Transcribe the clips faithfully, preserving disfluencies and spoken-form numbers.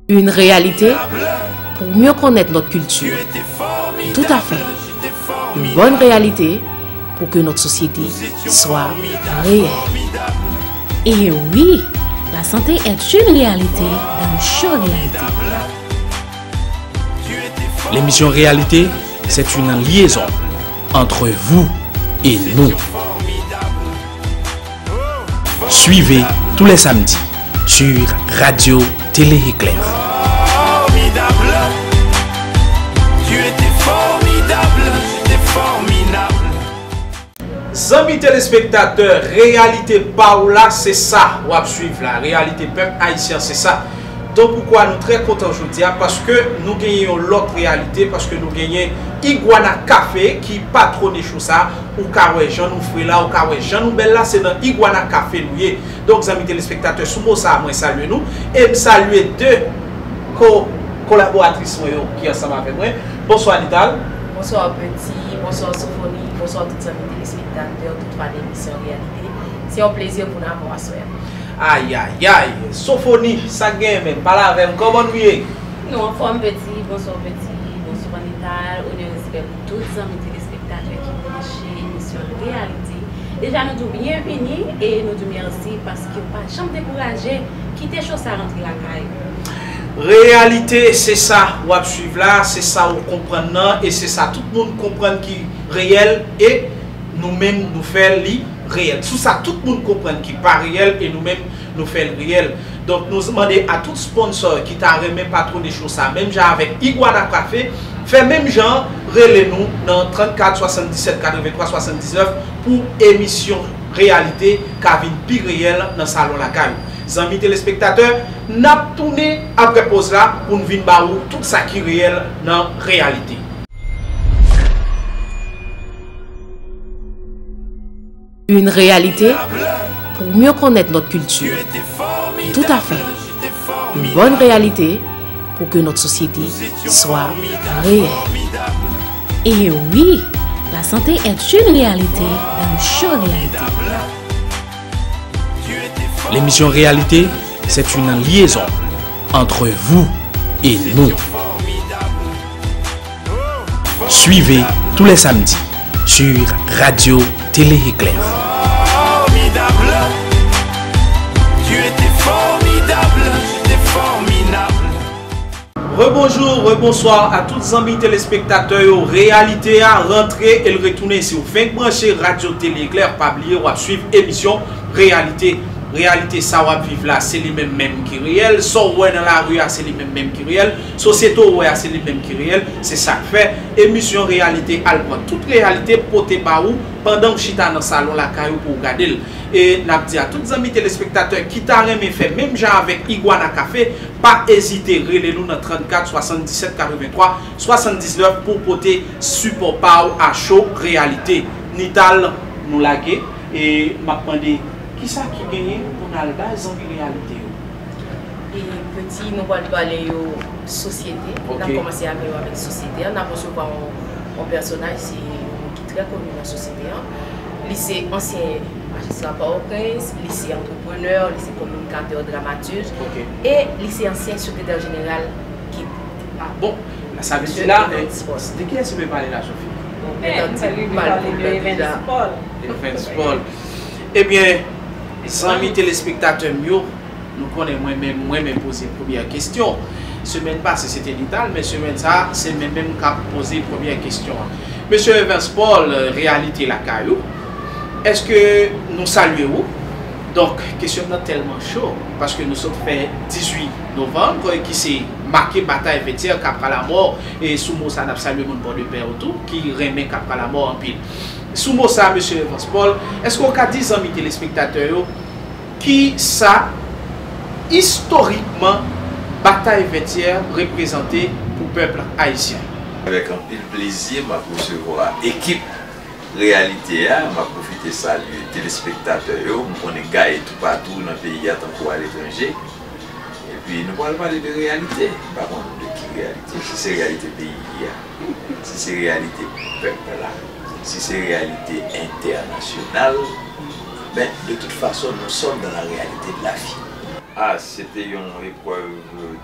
Une réalité pour mieux connaître notre culture. Tout à fait. Une bonne réalité pour que notre société soit réelle. Et oui, la santé est une réalité dans le show Réalité. L'émission Réalité, c'est une liaison entre vous et nous. Suivez tous les samedis sur Radio Télé Éclair. Formidable. Tu étais formidable. C'était formidable. Zanmi telespektatè, reyalite pa w la, se sa w ap swiv la. Reyalite pèp ayisyen, se sa. Donk, poukwa nou trè kontan jodi a? Paske nou genyen yon lòt reyalite, paske nou genyen Iguana Café ki patwone cho sa. Ou ka wè jan nou fre la, ou ka wè jan nou bèl la, se nan Iguana Café nou ye. Donk, zanmi telespektatè, sou mo sa a, mwen salye nou. E m salye de ko, kolaboratris mwen yo ki ansanm avè mwen. Bonswa, Nital. Bonswa, Peti. Bonswa, Sofoni. Bonswa, tout zanmi telespektatè, tout fan emisyon Reyalite. Se yon plezi pou n avè w aswè a. Ayayay, Sofoni, sa k genyen menm? Pale avè m, kòman nou ye? Nou anfòm, Peti. Bonswa, Peti. Bonswa, Nital. Onè, respè pou tout zanmi telespektatè ki branche emisyon Reyalite. Deja, nou di w byenvini e nou di w mèsi paske w pa janm dekouraje, kite cho sa rantre lakay ou. Reyalite, se sa w ap swiv la, se sa w konprann nan, e se sa tout moun konprann ki reyèl, e nou menm, nou fè li reyèl. Sou sa tout moun konprann ki pa reyèl, e nou menm, nou fè l reyèl. Donk, nou mande a tout sponsor ki ta renmen patwone cho sa, menm jan avèk Iguana Café, fè menm jan, rele nou nan trannkat swasanndisèt katrevenntwa swasanndiznèf pou emisyon Reyalite ka vin pi reyèl nan salon lakay ou. Zanmi telespektatè, n ap tounen apre poz la pou n vin ba ou tout sa ki reyèl nan Reyalite. Une réalité pour mieux connaître notre culture. Tout à fait. Une bonne réalité pour que notre société soit réelle. Et oui, la santé est une réalité dans le show Réalité. L'émission Réalité, c'est une liaison entre vous et nous. Suivez tous les samedis sur Radio Télé Éclair. Formidable, tu étais formidable, tu étais formidable. Rebonjou, rebonswa a tout zanmi telespektatè yo. Reyalite a rantre e l retounen. Si w fenk branche Radyo Tele Eklè, pa bliye w ap swiv emisyon Reyalite. Reyalite, sa w ap viv la, se li menm menm ki reyèl. Sa w wè nan lari a, se li menm menm ki reyèl. Sosyete w wè a, se li menm ki reyèl. Se sa k fè emisyon Reyalite al pran tout reyalite pote ba ou pandan w chita nan salon lakay ou pou w gade l. E n ap di a tout zanmi telespektatè ki ta renmen fè menm jan avèk Iguana Café, pa ezite rele nou nan trannkat swasanndisèt katrevenntwa swasanndiznèf pou w pote sipò pa w a cho Reyalite. Nital, nou lage, e m ap mande, kisa ki genyen pou n al bay zanmi Reyalite yo? E Peti, nou pral pale yo sosyete. Ok. N ap kòmanse avè yo avèk sosyete an. N ap resevwa yon, yon pèsonaj, se yon moun ki trè koni nan sosyete an. Li se ansyen majistra Pòtoprens, li se antreprenè, li se kominikatè, dramatij, ok, e li se ansyen sekretè jeneral kip. Ah bon, la, sa vle di la, eh, de kiyès ou vle pale la, Sophie? Bon, men, nou pral pale de Evens Paul. Evens Paul. Ebyen, zanmi telespektatè m yo, nou konnen mwen menm, mwen menm poze premyè kesyon. Semèn pase, se te Nital, men semèn sa a, se mwen menm k ap poze premyè kesyon an. Mesye Evens Paul, Reyalite lakay ou, èske nou salye ou? Donk, kesyon m nan tèlman cho, paske nou sot fè dizuit novanm, ki se make batay Vètyè, Kap Kalamò, e sou mo sa, n ap salye moun Pòdepè yo tou, ki renmen Kap Kalamò anpil. Sou mo sa, mesye Evans Paul, èske w ka di zanmi telespektatè yo kisa, istorikman, batay Vètyè reprezante pou pèp ayisyen? Avèk anpil plezi, m ap resevwa ekip Reyalite a. M ap pwofite salye telespektatè yo. M konnen gaye toupatou nan peyi a tankou aletranje. Epi nou pral pale de reyalite. M pa konn de ki reyalite, si se reyalite peyi a, si se reyalite pèp la, si se reyalite entènasyonal. Men, de tout fason, nous sommes dans la réalité de la vie. Ah, se te yon eprèv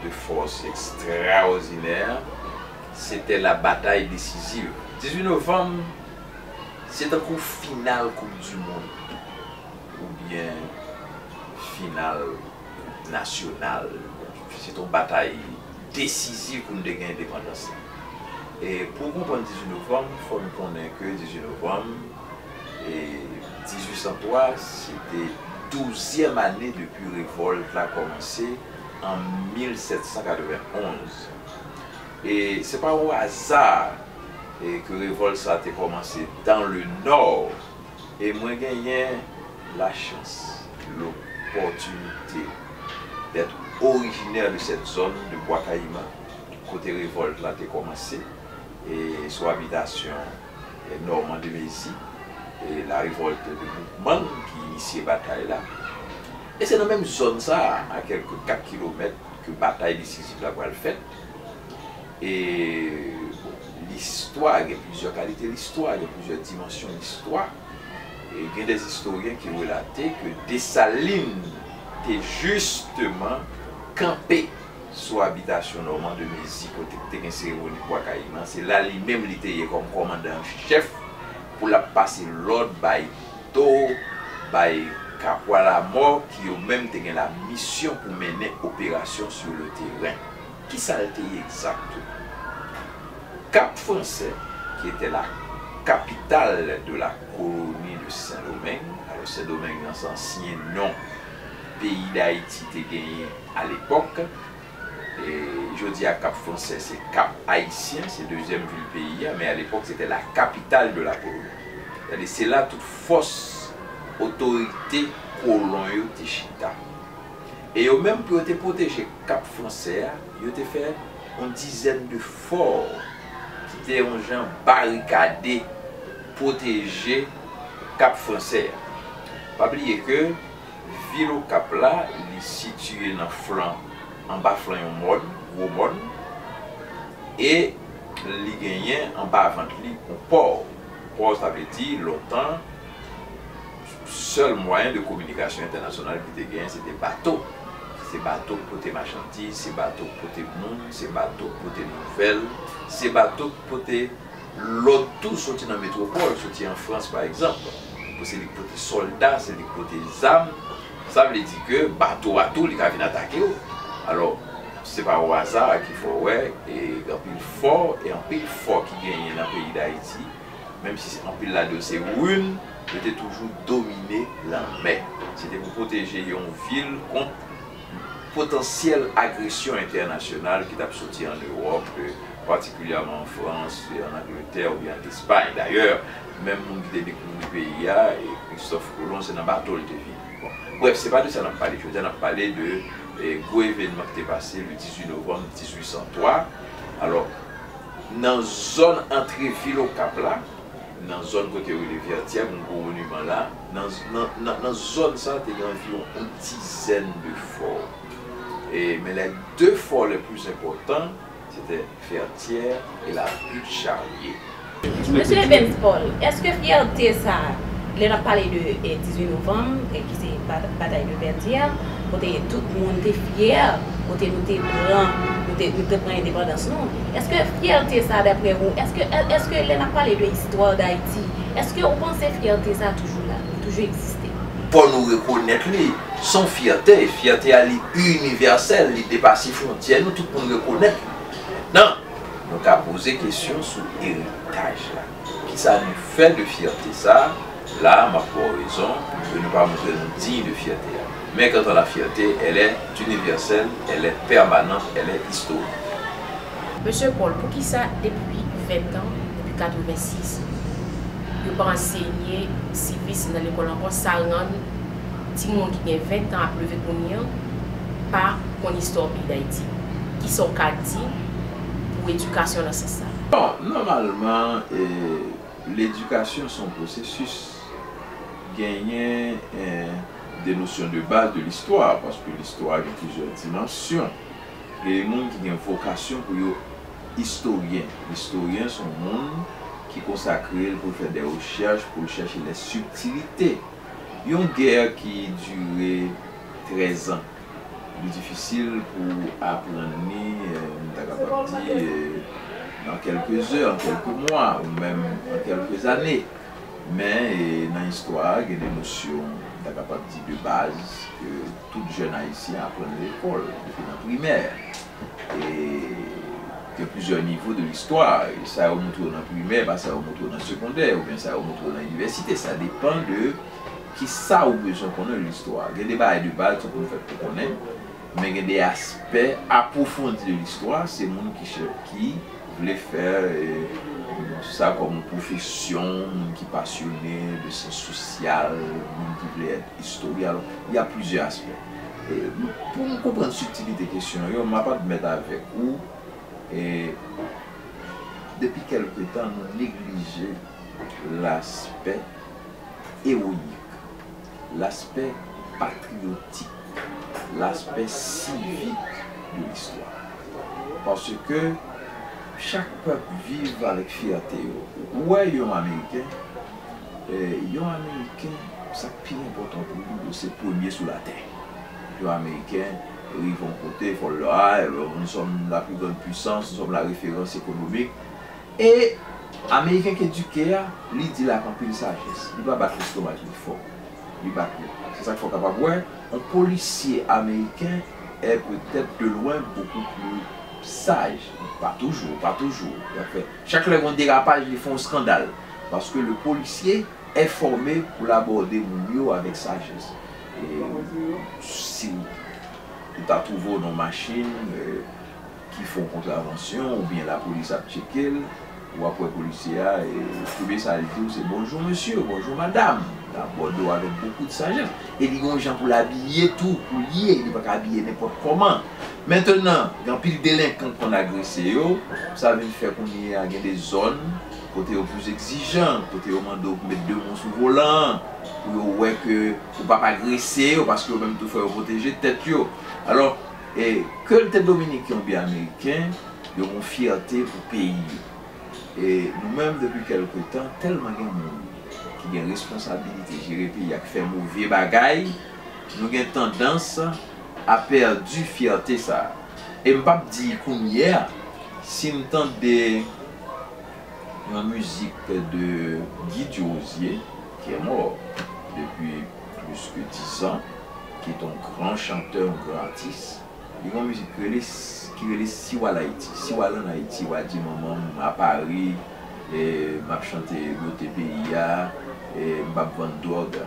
de fòs ekstraòdinè. Se te la batay desiziv. Dizuit novanm, se tankou final Koup di Mond oubyen final nasyonal. Se te yon batay desiziv pou n te gen endepandans lan. E pou w konprann dizuit novanm, fò n konnen ke dizuit novanm, e dizuit san twa, se te douzyèm ane depi revòlt la kòmanse an mil sèt san katrevenn onz. E se pa yon aza, e, ke revòlt sa te kòmanse dans le Nord. E mwen genyen lachans, lopòtinite d'être originaire de cette zone de Bwa Kayiman, kote revòlt la te kòmanse, e sou envitasyon, e, Normand de Mézy, e la révolte de Boukman ki inisye batay la. E se nan menm zòn sa a, a kèlke kat kilomèt, ke batay desiziv la pral fèt. E, bon, listwa, gen plizyè kalite listwa, gen plizyè dimansyon listwa. E gen de istoryen ki relate ke Desalin te jisteman kanpe sou abitasyon Normand de Mézy kote te gen seremoni Bwa Kayiman. Se la li menm li te ye kòm kòmandan an chèf pou l ap pase lòd bay Toro, bay Kapwa Lamò, ki yo menm te gen la misyon pou mennen operasyon sur le terrain. Kisa l te ye egzakteman? Cap Français, qui était la capitale de la colonie de Saint-Domingue, alò Sendomeng nan se ansyen non peyi Dayiti te genyen alepòk, E jodi a Cap Français se Cap Haïtien, se dezyèm vil peyi a, men alepòk se te la capitale de la colonie. Sètadi se la tout fòs otorite kolon yo te chita. E yo menm pou yo te pwoteje Cap Français a, yo te fè yon dizèn de fò ki te yon jan barikade, pwoteje Cap Français a. Pa bliye ke vil Okap la, li sitiye nan flan, anba flan yon mòn, gwo mòn, e li genyen anba vant li yon pò. Pò, sa vle di, lontan, sèl mwayen de kominikasyon entènasyonal ki te genyen, se te bato. Se bato k pote machandiz, se bato k pote moun, se bato k pote nouvèl, se bato k pote lòd tou soti nan metwopòl, soti an Frans, pa egzanp. Pou se li k pote sòlda, se li k pote zam. Sa vle di ke bato a tou, li ka vin atake w. Alò, se pa o aza ki fè w wè, e, gen anpil fò, e anpil fò ki genyen nan peyi Dayiti, menm si anpil ladan yo se rin, yo te toujou domine lanmè. Se te pou pwoteje yon vil kont potansyèl agresyon entènasyonal ki t ap soti ann Ewòp, patikilyèman an Frans, ann Angletè oubyen ann Espay. Dayè, menm moun ki te dekouvri peyi a, e Christophe Colomb, se nan bato l te vini. Bon, brèf, se pa de sa n ap pale jodi a, n ap pale de, e, gwo evènman ki te pase le dizuit novanm dizuit san twa. Alò, nan zòn antre vil Okap la, nan zòn kote yo rele Vètyè, yon gwo moniman la, nan, nan, nan, nan zòn sa, te gen anviwon yon dizèn de fò. E, men les deux forts les plus importants, c'était Fertière et la Butte Charlier. Mesye Evens Paul, èske fyète sa a, lè n ap pale de, eh, dizuit novanm, eh, ki se ba-, batay de Vètyè, kote tout moun te fyè, kote nou te pran, nou te, nou te pran endepandans nou, èske fyète sa a, daprè ou, èske, èske lè n ap pale de istwa Dayiti, èske ou panse fyète sa a toujou la, li toujou egziste? Fò nou rekonèt li, se yon fyète, fyète a li inivèsèl, li depase fwontyè nou, tout moun rekonèt li. Mentnan, nou ka poze kesyon sou eritaj la. Kisa nou fè de fyète sa a? La a, m ap ba w rezon ke nou pa montre nou diy de fyète a. Mais quant à la fierté, elle est universelle, elle est permanente, elle est historique. Mesye Paul, poukisa depi ven tan, depi katrevensis, yo pa ansenye sivis nan lekòl ankò, sa rann timoun ki gen ven tan ap leve kounye a pa konn istwa peyi Dayiti? Kisa w ka di pou edikasyon nan sans sa? Bon, nòmalman, e, ledikasyon se yon pwosesis. Genyen, e, de nosyon de baz de listwa, paske listwa gen plizyè dimansyon. Gen moun ki gen vokasyon pou yo istoryen. Istoryen se yon moun ki konsakre l pou l fè de rechèch, pou l chèche les subtilités. Yon gè ki dire trèz an, Li difisil pou aprann li, eh, m ta kapab di, eh, an kèlke zè, an kèlke mwa, ou menm an kèlke zane. Men, eh, nan istwa a, gen de nosyon, m ta kapab di, de baz ke tout jèn ayisyen aprann lekòl, depi nan primè. E gen plizyè nivo de listwa. E sa yo montre w nan primè, pa sa yo montre w nan segondè, oubyen sa yo montre w nan inivèsite. Sa depann de kisa ou bezwen konnen de listwa. Gen de bagay de baz tout moun fèt pou konnen, men gen de aspè apwofondi de listwa, se moun ki chè-, ki vle fè, eh, sa kòm yon pwofesyon, moun ki pasyone de syans sosyal, moun ki vle èt istoryen. Alò, y a plizyè aspè. E, pou nou konprann sibtilite kesyon yo, m ap admèt avèk ou, e, depi kèlke tan, nou neglije laspè ewoyik, laspè patriyotik, laspè sivik de listwa. Paske chak pèp viv avèk fyète yo. Ou wè yon Ameriken, eh, yon Ameriken, sa k pi enpòtan pou li, se premye sou latè. Yon Ameriken rive yon kote, fò l, ah, nous sommes la plus grande puissance, nous sommes la référence économique. E Ameriken k edike a, li di l ak anpil sajès. Li pa bat lestomak li fò. Li bat li. Se sa k fè w kapab wè, yon polisye ameriken est peut-être de loin beaucoup plus sage. Pa toujou, pa toujou. Li ap fè, chak lè gen yon derapaj, li fè yon eskandal. Paske le policier est formé pou l abòde moun yo avèk sajès. E si w ta twouve w nan yon machin, eh, ki fè yon kontravansyon, oubyen lapolis ap tcheke l, w ap wè polisye a, e, premye sa l di w, se bonjou mesye, bonjou madanm. L abòde w avèk bokou de sajès. E li gen yon jan pou l abiye tou, pou l ye, li pa ka abiye nenpòt kòman. Mentenan, gen anpil delenkan k konn agrese yo, sa vin fè kounye a gen de zòn kote yo plis egzijan, kote yo mande w pou met de men w sou volan an, pou yo wè ke ou p ap agrese yo, paske yo menm tou fò yo pwoteje tèt yo. Alò, e, ke l te dominiken oubyen ameriken, yo gen yon fyète pou peyi yo. E nou menm, depi kèlke tan, tèlman gen moun ki gen responsabilite jere peyi a, ki fè move bagay, nou gen tandans a pèdi fyète sa a. E m p ap di kounye a, si m tande yon mizik de Guy Durosier, qui est mort depuis plus que dix ans, qui est un grand chanteur, un grand artiste. Li gen yon mizik ki rele, ki rele Si w al Ayiti. Si w al ann Ayiti, w a di manman m a Pari, e, m ap chante bote peyi a, e, m p ap vann dwòg.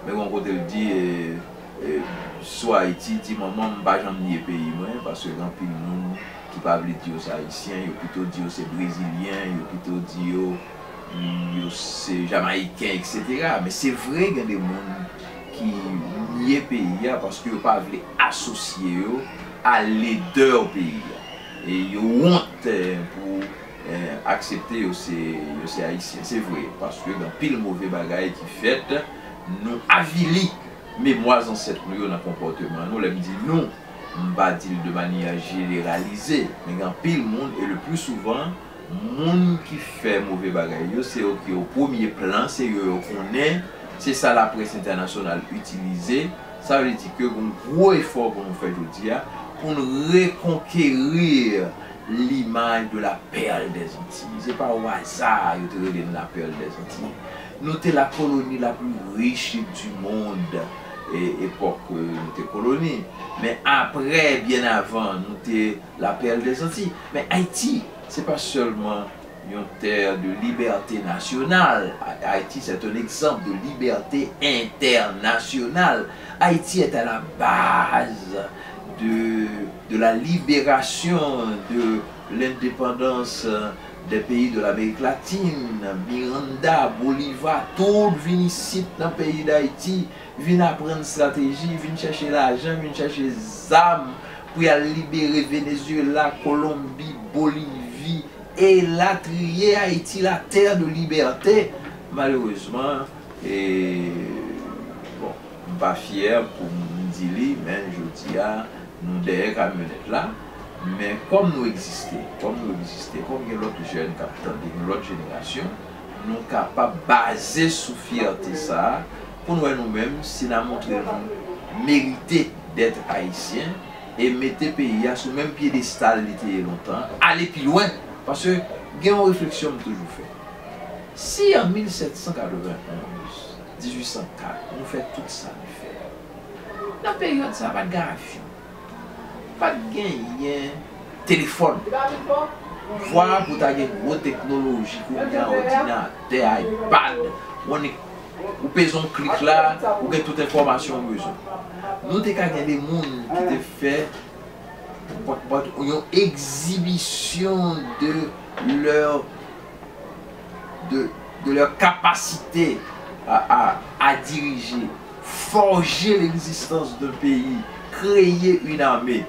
Men gen yon kote l di, e, e, si w al Ayiti, di manman m pa janm nye peyi mwen, paske gen anpil moun ki pa vle di yo se ayisyen, yo pito di yo se brezilyen, yo pito di yo, mm, yo se jamayiken, etsetera. Men se vre, gen de moun ki nye peyi a paske yo pa vle asosye yo a ledè peyi a. E yo wont, eh, pou, eh, aksepte yo se, yo se ayisyen. Se vre, paske gen anpil move bagay ki fèt, nou avili memwa zansèt nou yo nan konpòteman nou. Lè m di nou, m pa di l de manyè jeneralize, men gen anpil moun, e le pli souvan, moun ki fè move bagay yo, se yo ki o premye plan, se yo yo konnen, se sa laprès entènasyonal itilize. Sa vle di ke gon gwo efò pou nou fè jodi a, pou n rekonkeri limaj de la perle des Antilles. Se pa o aza yo te rele n la perle des Antilles. Nou te la colonie la plus riche du monde, e, epòk, e, nou te koloni. Men apre, byen avan, nou te la perle des Antilles. Men Ayiti, se pa sèlman yon terre de liberté nationale. Ha-, Haïti, c'est un exemple de liberté internationale. Haïti est à la base de, de la libération, de l'indépendance des pays de l'Amérique latine. Miranda, Bolivar, tout vin isit nan peyi Dayiti, vin aprann estrateji, vin chèche lajan, vin chèche zam pou y al libere Venezuela, Kolonbi, Bolivi, elatriye. Ayiti, la terre de liberté. Malerezman, e, bon, m pa fyè pou m di li, men jodi a, nou dèyè kamyonèt la. Men kòm nou egziste, kòm nou egziste, kòm gen lòt jèn k ap tande, gen lòt jenerasyon, nou kapab baze sou fyète sa a pou n wè nou menm si n a montre nou merite d'être ayisyen, e mete peyi a sou menm pyedestal li te ye lontan, ale pi lwen. Paske gen yon refleksyon m toujou fè. Si an mil sèt san katrevenn onz, dizuit san kat, nou fè tout sa n fè. Nan peryòd sa a, pa t gen avyon, pa t genyen telefòn. Vwa pou ta gen gwo teknoloji kounye a, òdinatè, iPad, w annik, ou peze yon klik la, ou gen tout enfòmasyon w bezwen. Nou te ka gen de moun ki te fè yon egzibisyon de leur, de, de leur capacité à, à, à diriger, forger l'existence d'un pays, créer une armée.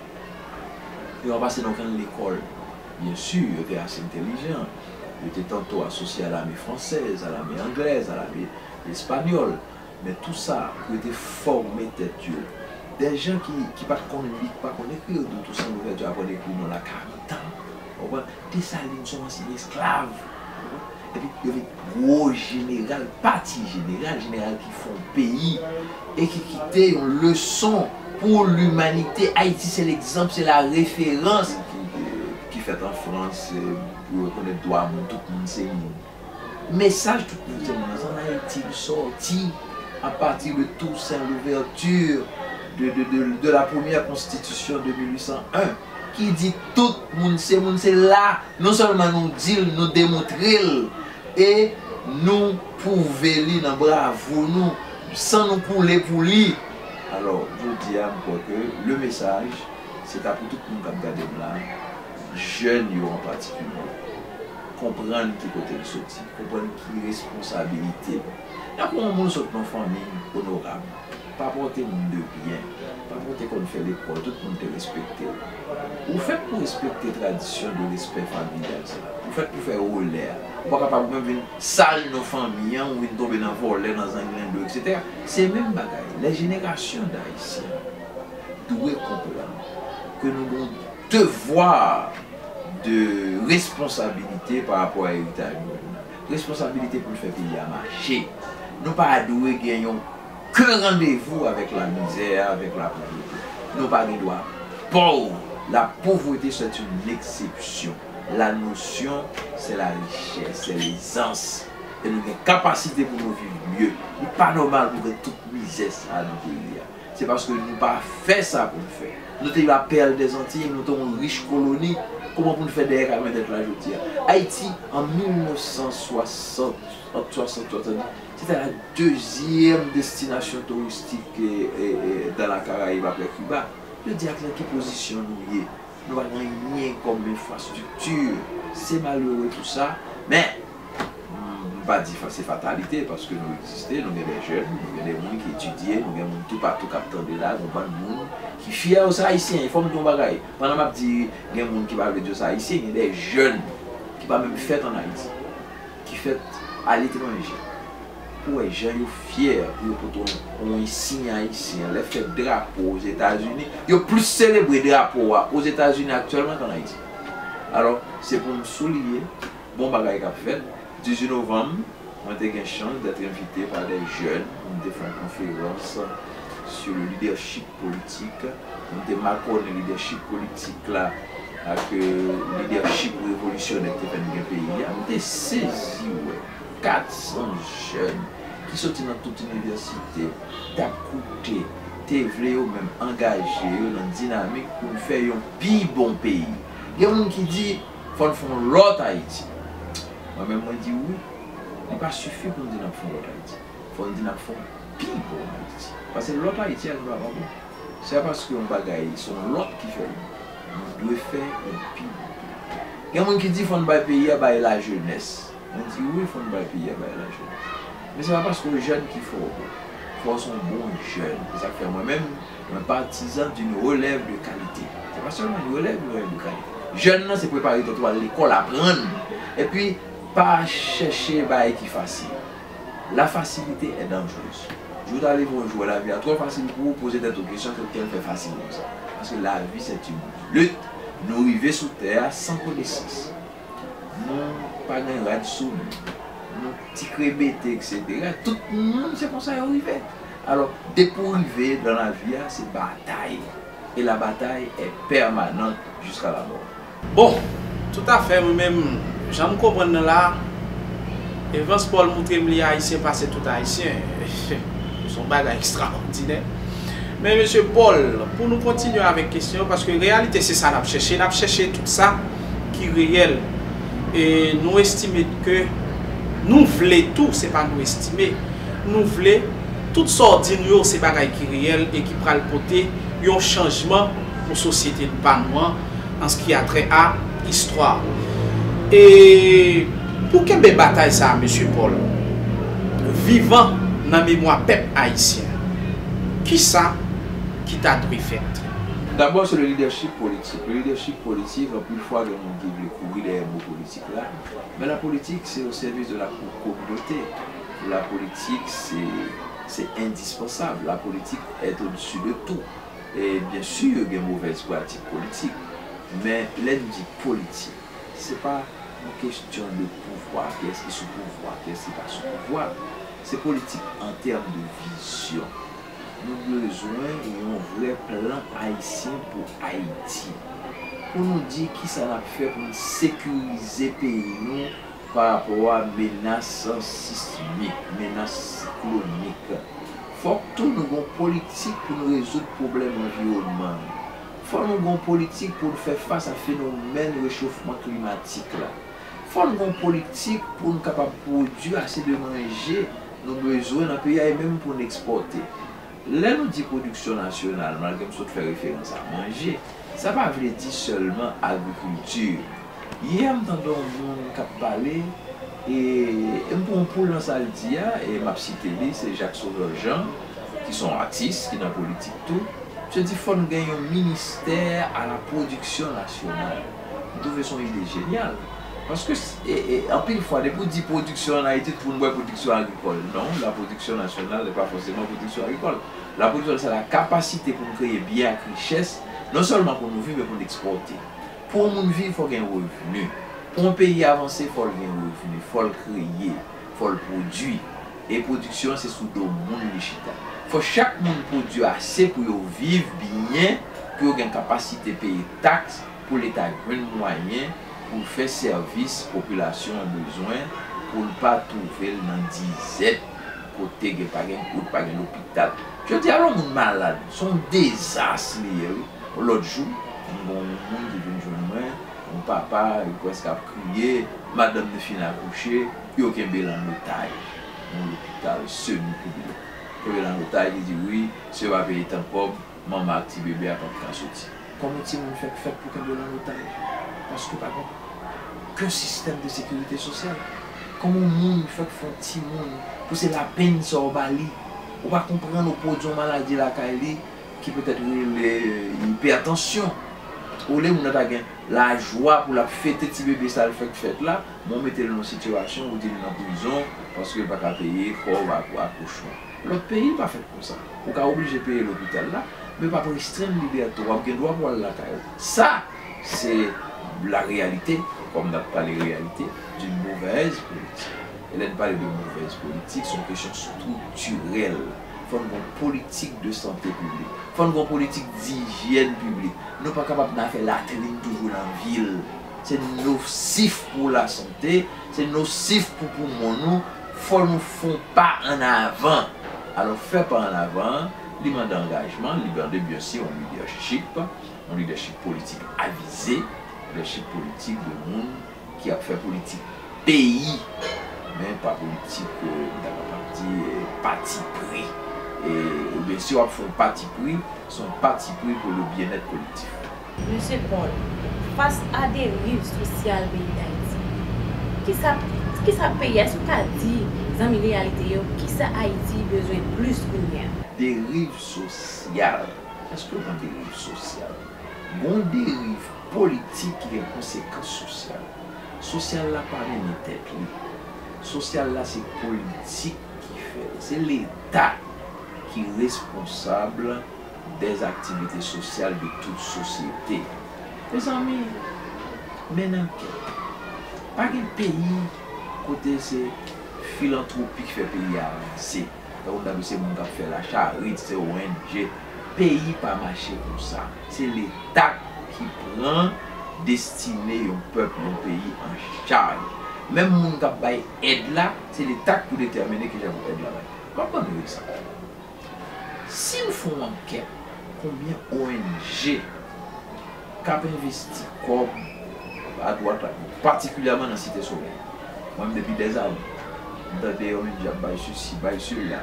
Yo pa pase nan okenn lekòl. Byen si, yo te ase entèlijan. Yo te tanto asosye a lame fransèz, a lame anglèz, a lame espanyòl. Men tou sa pou yo te fòme tèt yo. Dè jan ki, ki pa t konn li, ki pa konn ekri, yo di w Tousen Louvèti aprann ekri non l a karant an. Ou konprann? Desalin se yon ansyen esklav. Epi yo vin gwo jeneral, pa ti jeneral, jeneral ki fè yon peyi e ki kite yon leson pou limanite. Ayiti se legzanp, se la referans. Ki, ki, ki fèt an Frans, eh, pou rekonèt dwa moun, tout moun se moun. Mesaj tout moun se moun nan, se ann Ayiti l sòti, à partir de Toussaint Louverture, de, de, de, de la première constitution de mil uit san en, ki di tout moun se moun. Se la, non sèlman nou di l, nou demontre l, e nou pwouve li nan bravo nou, san nou koule pou li. Alò, jodi a, m kwè ke le message, se ta pou tout moun k ap gade m la, jèn yo an patikilye, konprann ki kote l soti, konprann ki responsabilite l. Tankou yon moun sot nan fanmi onorab, pa pòte moun de byen, pa pòte konn fè lekòl, tout moun te respekte l. Ou fèt pou respekte tradisyon de respè familyal sa. Ou fèt pou fè onè a. Ou pa kapab menm vin sal non fanmi an, ou vin tonbe nan vòlè, nan zanglendo, et cetera. Se menm bagay. Les générations d'Haïtiens dwe konprann ke nou gen yon devwa de responsabilite pa rapò a eritaj nou menm nan. Responsabilite pou n fè peyi a mache. Nou pa dwe gen yon ke randevou avèk lamizè, avèk lapovrete. Nou pa gen dwa pòv. La pauvreté, c'est une exception. La notion, c'est la richesse, c'est l'aisance. E nou gen kapasite pou nou viv mye. Li pa nòmal pou gen tout mizè sa a nan peyi a. Se paske nou pa fè sa pou n fè. Nou te la perle des Antilles, nou te yon rich koloni. Kòman pou n fè dèyè ka mèt tèt la jodi a? Ayiti, an mil nèf san swasant, ant swasant, swasanndiz, se te la dezyèm destinasyon touristik, eh, eh, eh, dans la Caraïbe apre Kiba. Jodi a, nan ki pozisyon nou ye? Nou pa gen anyen kòm enfrastrikti. Se malere tou sa, men, m, m pa di fa-, se fatalite, paske nou egziste, nou gen de jèn, nou gen de moun ki etidye, nou gen moun toupatou k ap tande la, gen yon bann moun ki fyè yo se Ayisyen. E fò m di yon bagay, pandan m ap di gen moun ki pa vle di yo se Ayisyen, gen de jèn ki pa menm fèt ann Ayiti, ki fèt aletranje, pou wè jan yo fyè pou yo pote yon, yon ensiy ayisyen. Lè fèt drapo Ozetazini, yo plis selebre drapo a Ozetazini aktyèlman k ann Ayiti. Alò, se pou m souliye bon bagay k ap fèt. Dizuit novanm, mwen te gen chans d'être invité par des jeunes. Nou te fè yon konferans sur le leadership politik. Nou te makònen lidèchip politik la ak, eh, lidèchip revolisyonè ki te fè n gen peyi a. M te sezi wè kat san jèn ki soti nan tout inivèsite t ap koute, te vle yo menm angaje yo nan dinamik pou n fè yon pi bon peyi. Gen moun ki di, fò n fè yon lòt Ayiti. Mwen menm, mwen di wi, li pa sifi pou n di n ap fè yon lòt Ayiti. Fò n di n ap fè yon pi bon Ayiti. Paske lòt Ayiti a nou pa bon. Se pa paske yon bagay se yon lòt ki fè l bon. Nou dwe fè yon pi bon peyi. Gen moun ki di fò n bay peyi a bay lajenès. Mwen di wi, fò n bay peyi a bay lajenès. Men se pa paske w jèn ki fè w bon. Fò w se yon bon jèn. Se sa k fè mwen menm, mwen patizan d'une relève de qualité. Se pa sèlman yon relève, yon relève de qualité. Jèn nan se prepare tèt ou al lekòl, aprann. Epi, pa chèche bagay ki fasil. La facilité est dangereuse. Jou ta leve yon jou, lavi a twò fasil pou ou, poze tèt ou kesyon, kèl fè fasil konsa. Paske lavi, c'est une lutte. Nou rive sou tè a san konesans. Nou pa gen rad sou nou. Nou ti krebete, et cetera. Tout moun, se konsa yo rive. Alò, depi w rive dan lavi a, se batay. Et la bataille est permanente jusqu'à la mort. Bon, toutafè, mwen menm, jan m konprann nan la, Evans Paul moutre m li Ayisyen pase tout Ayisyen. Se yon bagay ekstraòdinè. Men, mesye Paul, pou nou kontinye avèk kesyon yo, paske reyalite se sa n ap chèche. N ap chèche tout sa ki reyèl. E nou estime ke nou vle tou, se pa nou estime, nou vle tout sa w di nou yo se bagay ki reyèl e ki pral pote yon chanjman pou sosyete n pa nou an, an ce qui a trait à istwa. E pou kenbe batay sa a, mesye Paul, vivan nan memwa pèp ayisyen, kisa ki ta dwe fèt? D'abord, c'est le leadership politique. Le leadership politique, anpil fwa, gen moun ki vle kouri dèyè mo politik la. Men la politik, se au service de la co- communauté. La politik, se, se indispensable. La politique est au-dessus de tout. Et bien sûr, gen movèz pratik politik. Men lè n di politik, se pa yon kesyon de pouvwa, kiyès ki sou pouvwa, kiyès ki pa sou pouvwa. Se politik an tèm de vizyon. Nou bezwen yon vrè plan ayisyen pou Ayiti. Pou nou di kisa n ap fè pou n sekirize peyi nou pa rapò a menas sismik, menas siklonik. Fòk tou nou gon politik pou n rezoud pwoblèm anviwònman an. Fò nou gon politik pou n fè fas a fenomèn rechofman klimatik la. Fò n gon politik pou n kapab pwodui ase de manje nou bezwen nan peyi a e menm pou n ekspòte. Lè nou di pwodiksyon nasyonal, malgre m sot fè referans a manje, sa pa vle di sèlman agrikilti. Yè, m tande yon moun k ap pale, e, e m pran yon poul nan sa l di a, e m ap site li, se Jacques Sauveur Jean, ki se yon atis, ki nan politik tou. Misye di fò n gen yon ministè a la pwodiksyon nasyonal. M twouve se yon ide jenyal. Paske, e, e, anpil fwa, depi w di pwodiksyon an Ayiti, tout moun wè pwodiksyon agrikòl. Non, la production nationale n'est pas forcément production agricole. La production, c'est la capacité pou n kreye byen ak richès, non sèlman pou nou viv, men pou n ekspòte. Pou yon moun viv, fò l gen revni. Pou yon peyi avanse, fò l gen revni, fò l kreye, fò l pwodui. E pwodiksyon an, se sou do moun li chita. Fò chak moun pwodui ase pou yo viv byen, pou yo gen kapasite peye taks, pou Leta jwenn mwayen pou l fè sèvis popilasyon an bezwen, pou l pa twouve l nan dizèt kote gen, pa gen wout, pa gen lopital. Jodi a, lè yon moun malad, se yon dezas li ye, wi. Lòt jou, m gen yon moun ki vin jwenn mwen, yon papa, li prèske ap kriye, madanm li fin akouche, yo kenbe l an otaj nan lopital semi piblik. Kenbe l an otaj, li di, wi, si yo pa peye tan kòb, manman ak ti bebe a p ap ka soti. Kòman yon timoun fèk fèt pou kenbe l an otaj? Paske pa gen okenn sistèm de sekirite sosyal. Kòman yon moun fèk fè yon timoun pou se lapenn sa w ba li? Ou pa konprann, ou pwodui yon maladi lakay li ki petèt rele ipètansyon. Olye moun nan ta gen lajwa pou l ap fete ti bebe sa l fèk fèt la, men w mete l nan yon sitiyasyon ou di l nan prizon paske l pa ka peye kòb ak akouchman. Lòt peyi pa fèt konsa. Ou ka oblije peye lopital la, men w p ap restrenn libète w, w ap gen dwa pou w al lakay ou. Sa, se la réalité, kòm n ap pale reyalite, d'une mauvaise politique. E lè n pale de movèz politik, se yon kesyon striktirèl. Fò n gen yon politik de sante piblik. Fò n gen yon politik dijyèn piblik. Nou pa kapab nan afè latrin toujou nan vil. Se nosif pou lasante, se nosif pou poumon nou. Fò nou fè yon pa ann avan. Alò, fè pa ann avan an, li mande angajman, li mande, byen si, yon lidèchip, yon lidèchip politik avize, lidèchip politik de moun ki ap fè politik peyi, men pa politik, euh, m ta kapab di, euh, pati pri. E, oubyen si w ap fè yon pati pri, se yon pati pri pou le byennèt kolektif. Mesye Paul, fas a deriv sosyal peyi Dayiti, kisa, kisa peyi, èske w ka di zanmi reyalite yo, kisa Ayiti bezwen plis kounye a? Deriv sosyal. Èske w konn deriv sosyal? Gon deriv politik ki gen konsekans sosyal. Sosyal la pa mennen tèt li. Sosyal la se politik ki fè l. Se Leta ki responsab des activités sociales de toute société. Mezanmi, mennen anket. Pa gen peyi kote se filantwopi ki fè peyi a avanse. Tankou n ta di se moun k ap fè lacharit, se O N G. Peyi pa mache konsa. Se Leta ki pran destine yon pèp, yon peyi an chaj. Menm moun k ap bay èd la, se Leta k pou detèmine kijan pou èd la bay. M ap ban nou egzanp. Si n fè yon ankèt, konbyen O N G k ap envesti kòb adwat la, patikilyèman nan Site Solèy? Mwen menm, depi dèzane, m tande O N G ap bay sesi, bay sela.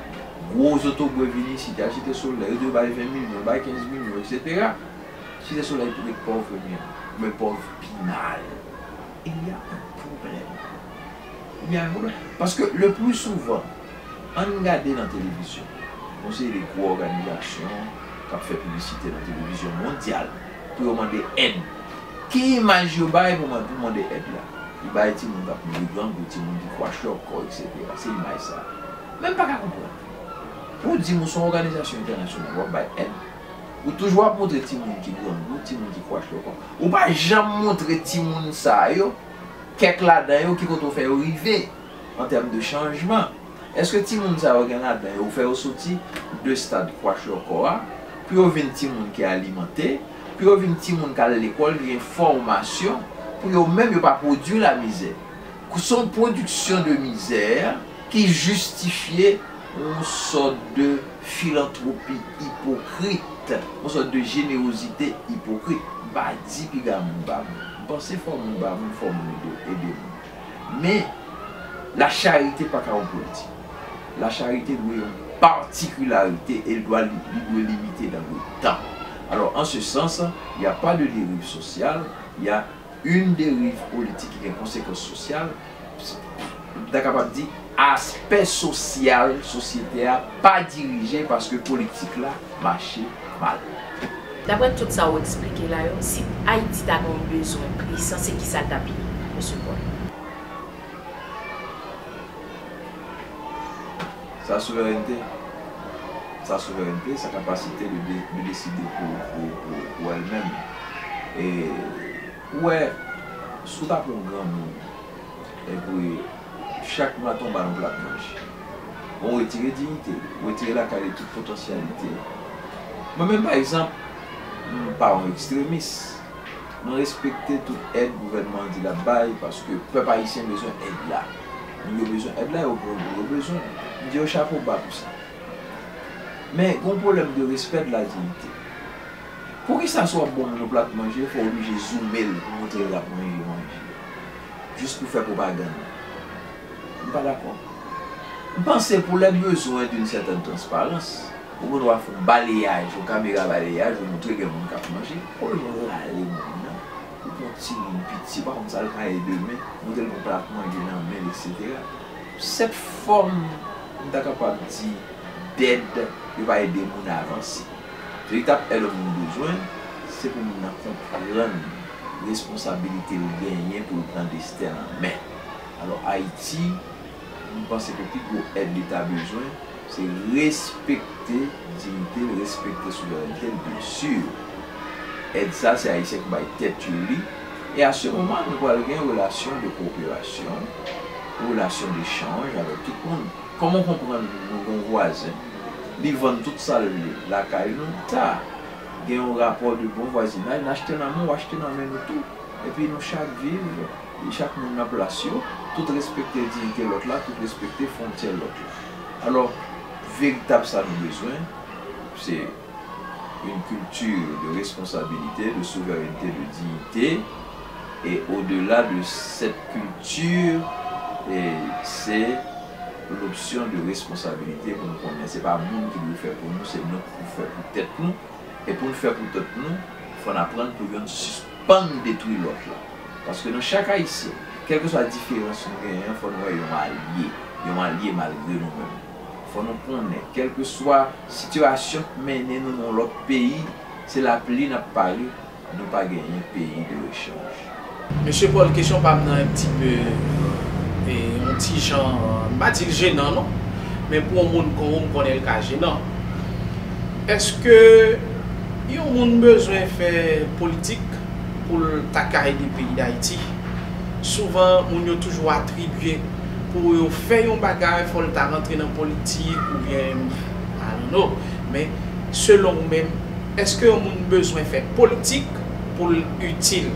Gwo zotobwe vin isit, y al Site Solèy, yo di yo bay ven milyon, bay kenz milyon, etsetera. Site Solèy ret pòv, men, men pòv pi mal. Il y a un problème. Il y a un problème. Paske le plus souvent, ann gade nan televizyon, gon seri de gwo òganizasyon k ap fè piblisite nan televizyon mondyal pou yo mande èd. Ki imaj yo bay pou man-, pou mande èd la? Yo bay timoun k ap mouri grangou, timoun ki kwachòkò, etsetera. Se imaj sa. Men m pa ka konprann. Pou w di m ou se yon òganizasyon entènasyonal, w ap bay èd, ou toujou ap montre timoun ki grangou, timoun ki kwachòkò. Ou pa janm montre timoun sa yo, kèk ladan yo, ki kote w fè yo rive an tèm de chanjman. Èske timoun sa yo gen ladan yo, ou fè yo soti de stad kwachòkò a, pou yo vin timoun ki alimante, pou yo vin timoun k al lekòl, ki gen fòmasyon, pou yo menm yo pa pwodui lamizè? Se yon pwodiksyon de mizè ki jistifye yon sòt de filantwopi ipokrit, yon sòt de jenerozite ipokrit. M pa di piga moun ba moun. M panse fò moun ba moun, fò moun ede, ede moun. Men, lacharite pa ka yon politik. Lacharite dwe yon patikilarite e l dwa, li dwe limite dans le temps. Alors, en ce sens, il y a pas de dérive sociale, il y a une dérive politique ki gen konsekans sosyal, m ta kapab di aspè sosyal sosyete a pa dirije paske politik la mache mal. Daprè tout sa ou eksplike la yo, si Ayiti ta gen yon bezwen presan, se kisa l t ap ye, mesye Paul? Sa souverènte. Sa souverènte, sa kapasite de, de, de deside pou, pou, pou, pou èl menm. E, ou wè, si w ta pran yon granmoun, epi chak mwa tonbe nan plat manje, bon, ou retire diyite, ou retire lakay li tout potansyalite. Mwen menm, pa egzanp, m pa yon ekstremis. Mwen respekte tout èd gouvènman an di l ap bay, paske pèp ayisyen bezwen èd la. Moun yo bezwen èd la, yo grangou, yo bezwen l. M di yo chapo ba pou sa. Men, gen yon pwoblèm de respè de la diyite. Poukisa si w ap ban moun yon plat manje, fò w oblije zoume l pou montre l l ap manje manje a? Jis pou fè pwopagann. M pa dakò. M panse pour les besoins d'une certaine transparence, ou gen dwa fè yon baleyaj, yon kamera baleyaj, ou montre gen moun k ap manje, olye w rale moun nan, ou pran timoun piti, ou pa konn sa l ka ye demen, montre l gon plat manje nan men l, etsetera. Sèt fòm, m ta kapab di, dèd, yo pa ede moun avanse. Veritab èd yon moun bezwen, se pou moun nan konprann responsabilite l genyen pou l pran desten l an men. Alò, Ayiti, m panse ke pi gwo èd li ta bezwen, se respekte diyite l, respekte souverènte l, byen si. Èd sa, se Ayisyen ki bay tèt yo li. E a se moman, nou pral gen relasyon de koperasyon, relasyon dechanj avèk tout moun. Kòman w konprann nou gen yon vwazen, li vann tout sa l vle lakay nou, ta gen yon rapò de bon vwazinaj, n achte nan men w, achte nan men nou tou. Epi nou chak viv, chak moun nan plas yo, tout respekte diyite lòt la, tout respekte fwontyè lòt la. Alò, veritab sa nou bezwen, se une culture de responsabilité, de souveraineté, de dignité. Et au-delà de cette culture, et c'est l'option de responsabilité pou nou konnen se pa moun ki dwe fè pou nou, se nou ki pou fè pou tèt nou. E pou n fè pou tèt nou, fò n aprann pou youn sispann detwi lòt la. Paske nan chak Ayisyen, kèlkeswa diferans nou genyen an, fò n wè yon alye, yon alye malgre nou menm. Fò nou konnen, kèlkeswa sitiyasyon k mennen nou nan yon lòt peyi, se lapli n ap pale, nou pa genyen peyi de rechanj. Mesye Paul, kesyon pa m nan yon ti pe, e, yon ti jan, m pa di l jenan non, men pou yon moun kon ou, m konnen l ka jenan. Èske yon moun bezwen fè politik pou l ta ka ede peyi Dayiti? Souvan, moun yo toujou atribye pou yo fè yon bagay, fò l ta rantre nan politik oubyen, I don't know. Men, selon ou menm, Èske yon moun bezwen fè politik pou l itil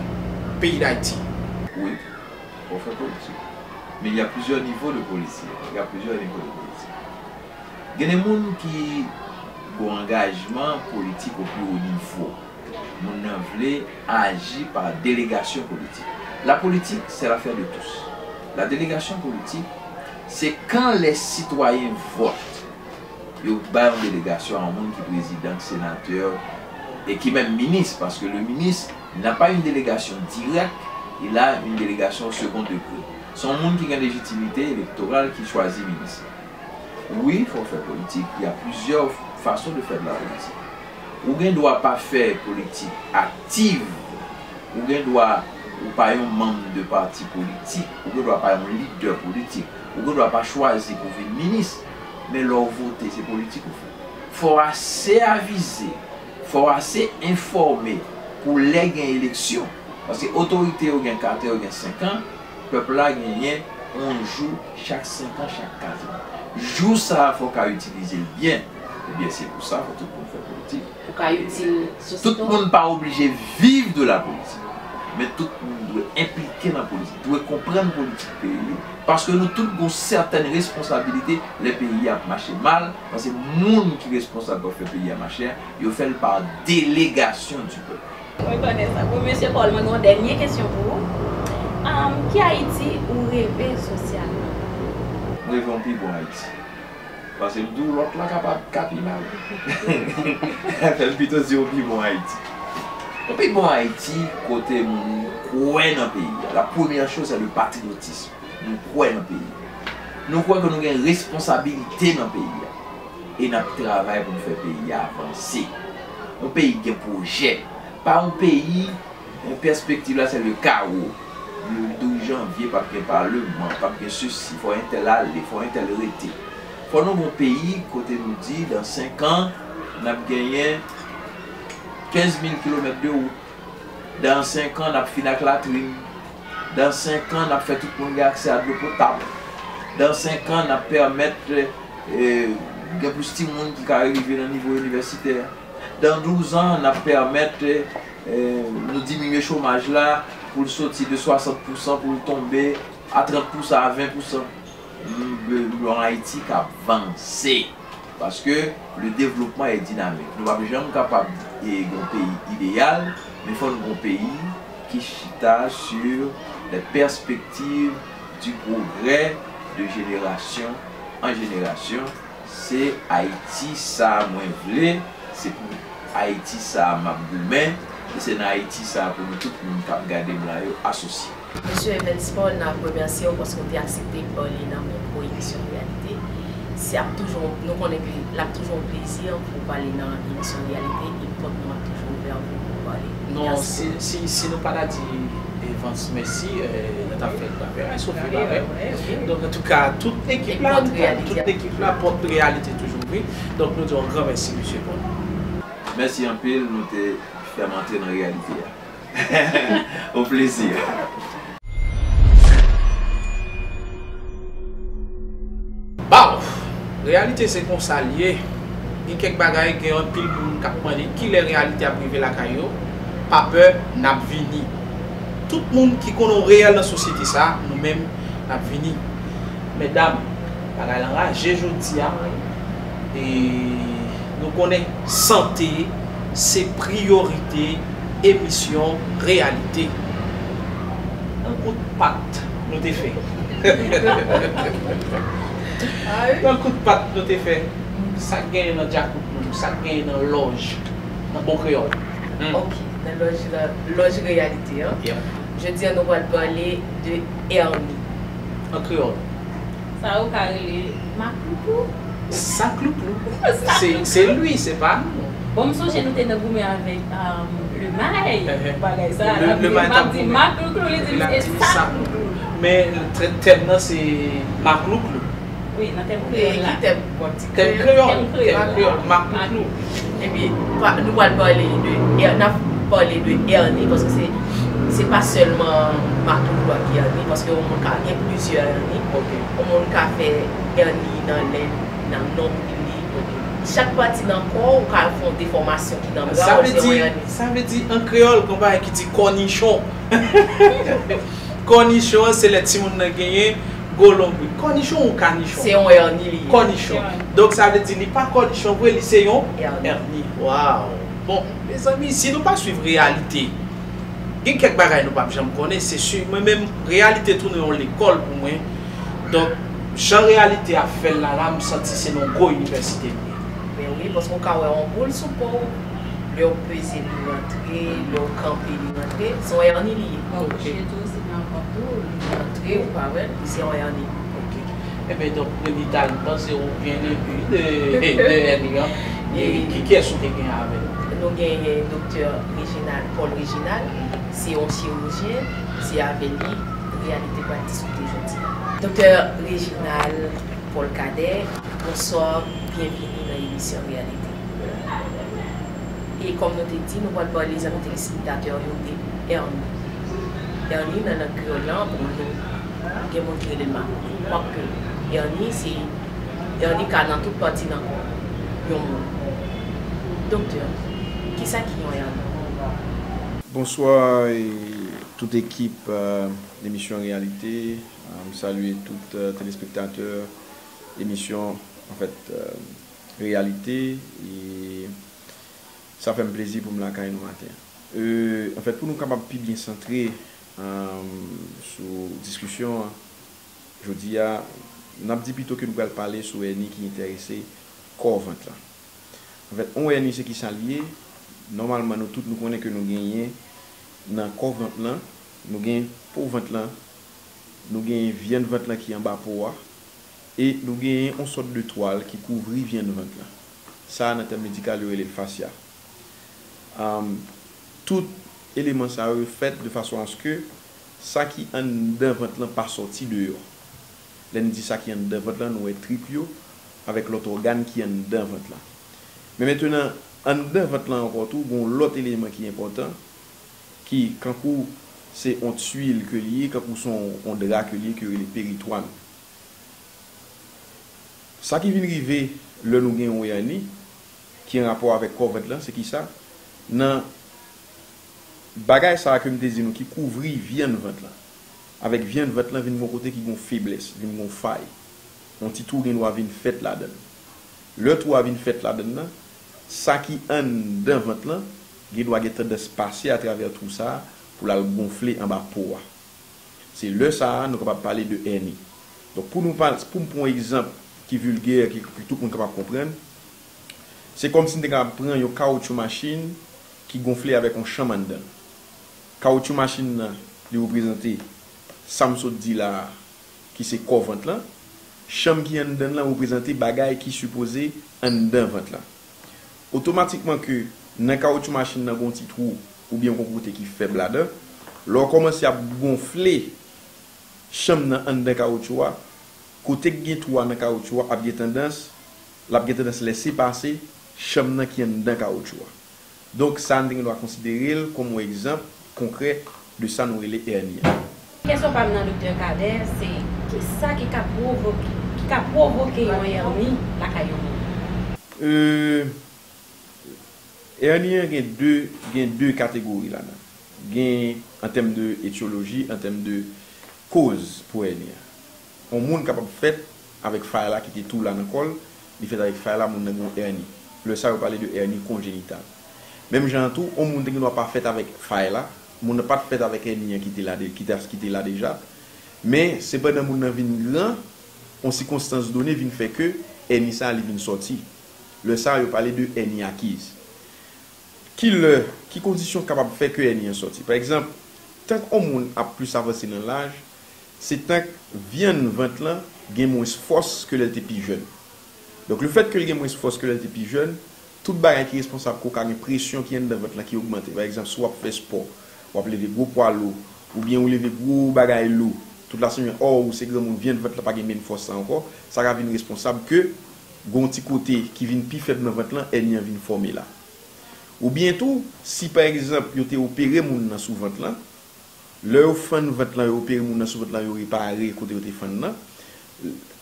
peyi Dayiti? Wi, fò w fè politik. Men il y a plusieurs niveaux de politik. Il y a plusieurs niveaux de politik. Gen de moun ki gen angajman politik au plus haut niveau. Moun nan vle aji pa delegasyon politik. La politik, c'est l'affaire de tous. La délégation politique, c'est quand les citoyens votent. Yo bay yon delegasyon a yon moun ki prezidan, ki senatè, e ki menm minis, paske le minis n'a pas une délégation directe, il a une délégation au second degré. Se yon moun ki gen lejitimite elektoral ki chwazi minis la. Wi, fò w fè politik, il y a plusieurs façons de faire de la politique. Ou gen dwa pa fè politik aktiv, ou gen dwa ou pa yon manm de pati politik, ou gen dwa pa yon lidè politik, ou gen dwa pa chwazi pou vin minis, men lè w vote, se politik ou fè. Fò w ase avize, fò w ase enfòme pou lè gen eleksyon. Paske otorite yo gen kat an, yo gen senk an, pèp la genyen yon jou chak senk an, chak katran. Jou sa a, fò w ka itilize l byen. Ebyen, se pou sa, fò tout moun fè politik. Pou ka itil sosyete. Tout moun pa oblije viv de la politik, men tout moun dwe enplike nan politik, dwe konprann politik peyi li, paske nou tout gon sètèn responsabilite lè peyi a ap mache mal, paske moun ki responsab pou fè peyi a mache a, yo fè l pa delegasyon di pèp. Mwen konnen sa. Bon, mesye Paul, mwen gen yon dènye kesyon pou ou. Ahn, ki Ayiti ou reve sosyalman? Mwen reve yon pi bon Ayiti. Paske m di w lòt la kapab ka pi mal. Fè m pito di yon pi bon Ayiti. Yon pi bon Ayiti kote moun kwè nan peyi a. La première chose, c'est le patriotisme. Nou kwè nan peyi a. Nou kwè ke nou gen responsabilite nan peyi a. E n ap travay pou n fè peyi a avanse. Yon peyi ki gen pwojè. Pa yon peyi, yon pèspektiv la, se le kawo. Le douz janvye, p ap gen palman, p ap gen sesi, fò entèl ale, fò entèl rete. Fò nou gen yon peyi kote nou di, dans senk an, n ap genyen kenz mil kilomèt de wout. Dans senk an, n ap fin ak latrin. Dans senk an, n ap fè tout moun gen aksè a dlo potab. Dans senk an, n ap pèmèt, eh, gen plis timoun ki ka rive nan nivo inivèsitè. Dans douz an, n ap pèmèt, eh, nou diminye chomaj la pou l soti de swasant pousan pou l tonbe a trant pousan, a ven pousan. Nou, nou, nou an Ayiti k ap vanse. Paske le développement est dynamique. Nou p ap janm kapab, eh, gen yon peyi ideyal, men fò n gen yon peyi ki chita sur les perspectives du progrès de génération en génération. Se Ayiti sa a mwen vle, se pou Ayiti sa a m ap goumen, e se nan Ayiti sa a pou nou tout moun k ap gade m la yo asosye. Mesye Evens Paul, n ap remèsye w paske w te aksepte pale nan mikwo emisyon Reyalite. Se ap toujou, nou konnen ke l ap toujou yon plezi pou w pale nan emisyon Reyalite, e pòt nou ap toujou ouvè pou w pale. Non, si, si, si nou pa ta di Evans mèsi, eh, nou t ap fè l pa fè, eh, Sophie pa fè. Donk, antouka, tout ekip la, tout ekip la, pòt Reyalite toujou ouvri. Donk, nou di w yon gran mèsi, mesye Paul. Mèsi anpil, nou te fè m antre nan reyalite a. Au plaisir. Baw! Reyalite se konsa l ye. Gen kèk bagay, gen anpil moun k ap mande kilè reyalite ap rive lakay yo. Pa pè, n ap vini. Tout moun ki konnen w reyèl nan sosyete sa, nou menm, n ap vini. Medam, bagay la anraje jodi a. E nou konnen sante se priyorite emisyon Reyalite. Yon kout pat nou te fè. Yon kout pat nou te fè. Sa k genyen nan djakout nou, sa k genyen nan lòj, nan bon kreyòl. Ok, nan lòj la, lòj Reyalite an. Jodi a nou pral pale de èni. An kreyòl. Sa yo ka rele maklouklou. Saklouklou. Se, se li, se pa nou. Bon, m sonje nou te nan goumen avèk, um, Lemay, bagay sa. Lemay t ap di maklouklou, li di m se saklouklou. Men tèm nan se maklouklou. Wi, nan tèm kreyòl la. Tèm kreyòl. Tèm kreyòl, maklouklou. Ebyen, nou pral pale de, n ap pale de èni, paske se, se pa sèlman maklouklou ak èni, paske yon moun ka gen plizyè èni. Yon moun ka fè èni nan len, nan nonm li. Chak pati nan kò w ka fè yon defòmasyon ki nan bra w, se yon èni. Sa vle di, an kreyòl, gen yon bagay ki di kònichon. Kònichon an, se lè timoun nan genyen gwo lonbrit. Kònichon ou kanichon? Se yon èni li ye. Kònichon. Donk, sa vle di, li pa kònichon vre, li se yon èni. Èni. Waw. Bon, mezanmi, si nou pa swiv reyalite, gen kèk bagay nou p ap janm konnen, se si mwen menm, reyalite tounen yon lekòl pou mwen. Donk, jan reyalite ap fè l la, la, m santi se nan yon gwo inivèsite m ye. Men wi, paske w ka wè yon boul sou po w, lè w peze li rantre, lè w kanpe li rantre, se yon èni li ye. Bon, w touche tou, se nan vant ou, li rantre, ou pa wè l, li se yon èni. Ok. Ebyen, donk, premye ta, m panse ou byen depi de, de èni an. E ki, kiyès ou te gen avè l? Nou genyen Doktè Reginald, Paul Reginald, se yon chirijyen, se avè li reyalite pratizan te jodi a. Doktè Reginald Paul Cadet, bonswa, byenvini nan emisyon Reyalite. E kòm nou te di, nou pral pale zanmi telespektatè yo de èni. Èni nan lang kreyòl lan, bon, nou gen moun ki rele l makòk. Kwake èni se, èni ka nan tout pati nan kò yon moun. Doktè, kisa ki yon èni? Bonswa, e tout ekip, euh, emisyon Reyalite. Euh, m salye tout, euh, telespektatè emisyon, anfèt, euh, Reyalite. E sa fè m plezi pou m lakay nou maten an. Euh, anfèt, pou nou kapab pi byen santre, euh, sou diskisyon an, jodi a, n ap di pito ke nou pral pale sou èni ki enterese kò vant lan. Anfèt, yon èni se kisa l ye? Nòmalman, nou tout nou konnen ke nou genyen nan kò vant lan, nou gen po vant lan, nou gen vyann vant lan ki anba po a, e nou genyen yon sòt de twal ki kouvri vyann vant lan. Sa a, nan tèm medikal, yo rele l fasya. Am, tout eleman sa yo fèt de fason aske sa ki anndan vant lan pa sòti deyò. Lè n di sa ki anndan vant lan, nou wè trip yo avèk lòt ògàn ki anndan vant lan. Men mentenan, anndan vant lan ankò tou, gen yon lòt eleman ki enpòtan, ki kankou se yon twil ke li ye, kankou se yon, yon dra ke li ye, ke yo rele peritwàn. Sa ki vin rive lè nou gen yon èni ki an rapò avèk kò vant lan, se kisa? Nan bagay sa a ke m te di nou ki kouvri vyann vant lan, avèk vyann vant lan vin gon kote ki gon feblès, vin gon fay. Yon ti twou gen dwa vin fèt ladan l. Lè twou a vin fèt ladan l lan, sa ki anndan vant lan gen dwa gen tandans pase atravè twou sa a pou l al gonfle anba po a. Se lè sa a nou kapab pale de èni. Donk, pou nou pale, pou m pran yon egzanp ki vilgè, ki, ki tout moun kapab konprann, se kòmsi n te kapab pran yon kawotchou machin ki gonfle avèk yon chanm anndan l. Kawotchou machin nan, li reprezante sa m sot di la a, ki se kò vant lan. Chanm ki anndan l lan reprezante bagay ki sipoze anndan vant lan. Otomatikman ke nan kawotchou machin nan gen yon ti twou oubyen yon kote ki fèb ladan, lè w kòmanse ap gonfle chanm nan anndan kawotchou a, kote k gen twou a nan kawotchou a ap gen tandans, l ap gen tandans lèse pase chanm nan ki anndan kawotchou a. Donk, sa a, n te gen dwa konsidere l kòm yon egzanp konkrè de sa nou rele èni an. Kesyon pa m nan Doktè Cadet, se kisa ki ka pwovoke, ki ka pwovoke yon èni lakay yon moun? Euh, èni an gen de, gen de kategori ladan. Gen an tèm de etyoloji, an tèm de koz pou èni an. Yon moun kapab fèt avèk fay la ki te tou la nan kò l, li fèt avèk fay la, moun nan gen yon èni. Lè sa yo pale de èni konjenital. Menm jan an tou, yon moun te gen dwa pa fèt avèk fay la, moun nan pa t fèt avèk èni an ki te la de, ki te, ki te la deja, men sepandan moun nan vin gran, yon sikonstans done vin fè ke èni sa a li vin sòti. Lè sa a yo pale de èni akiz. Ki lè, ki kondisyon kapab fè ke èni an sòti? Pa egzanp, tank yon moun ap plis avanse nan laj, se tank vyann vant lan gen mwens fòs ke lè l te pi jèn. Donk, lefèt ke l gen mwens fòs ke lè l te pi jèn, tout bagay ki responsab ke w ka gen presyon ki anndan vant lan ki ogmante. Pa egzanp, si w ap fè spò, w ap leve gwo pwa lou, oubyen ou leve gwo bagay lou, tout lasemèn, ò, ou se granmoun, vyann vant lan pa gen menm fòs la ankò, sa ka vin responsab ke gen yon ti kote ki vin pi fèb nan vant lan, èni an vin fòme la. Oubyen tou, si pa egzanp, yo te opere moun nan sou vant lan, lè yo fann vant lan, yo opere moun nan sou vant lan, yo repare kote yo te fann nan,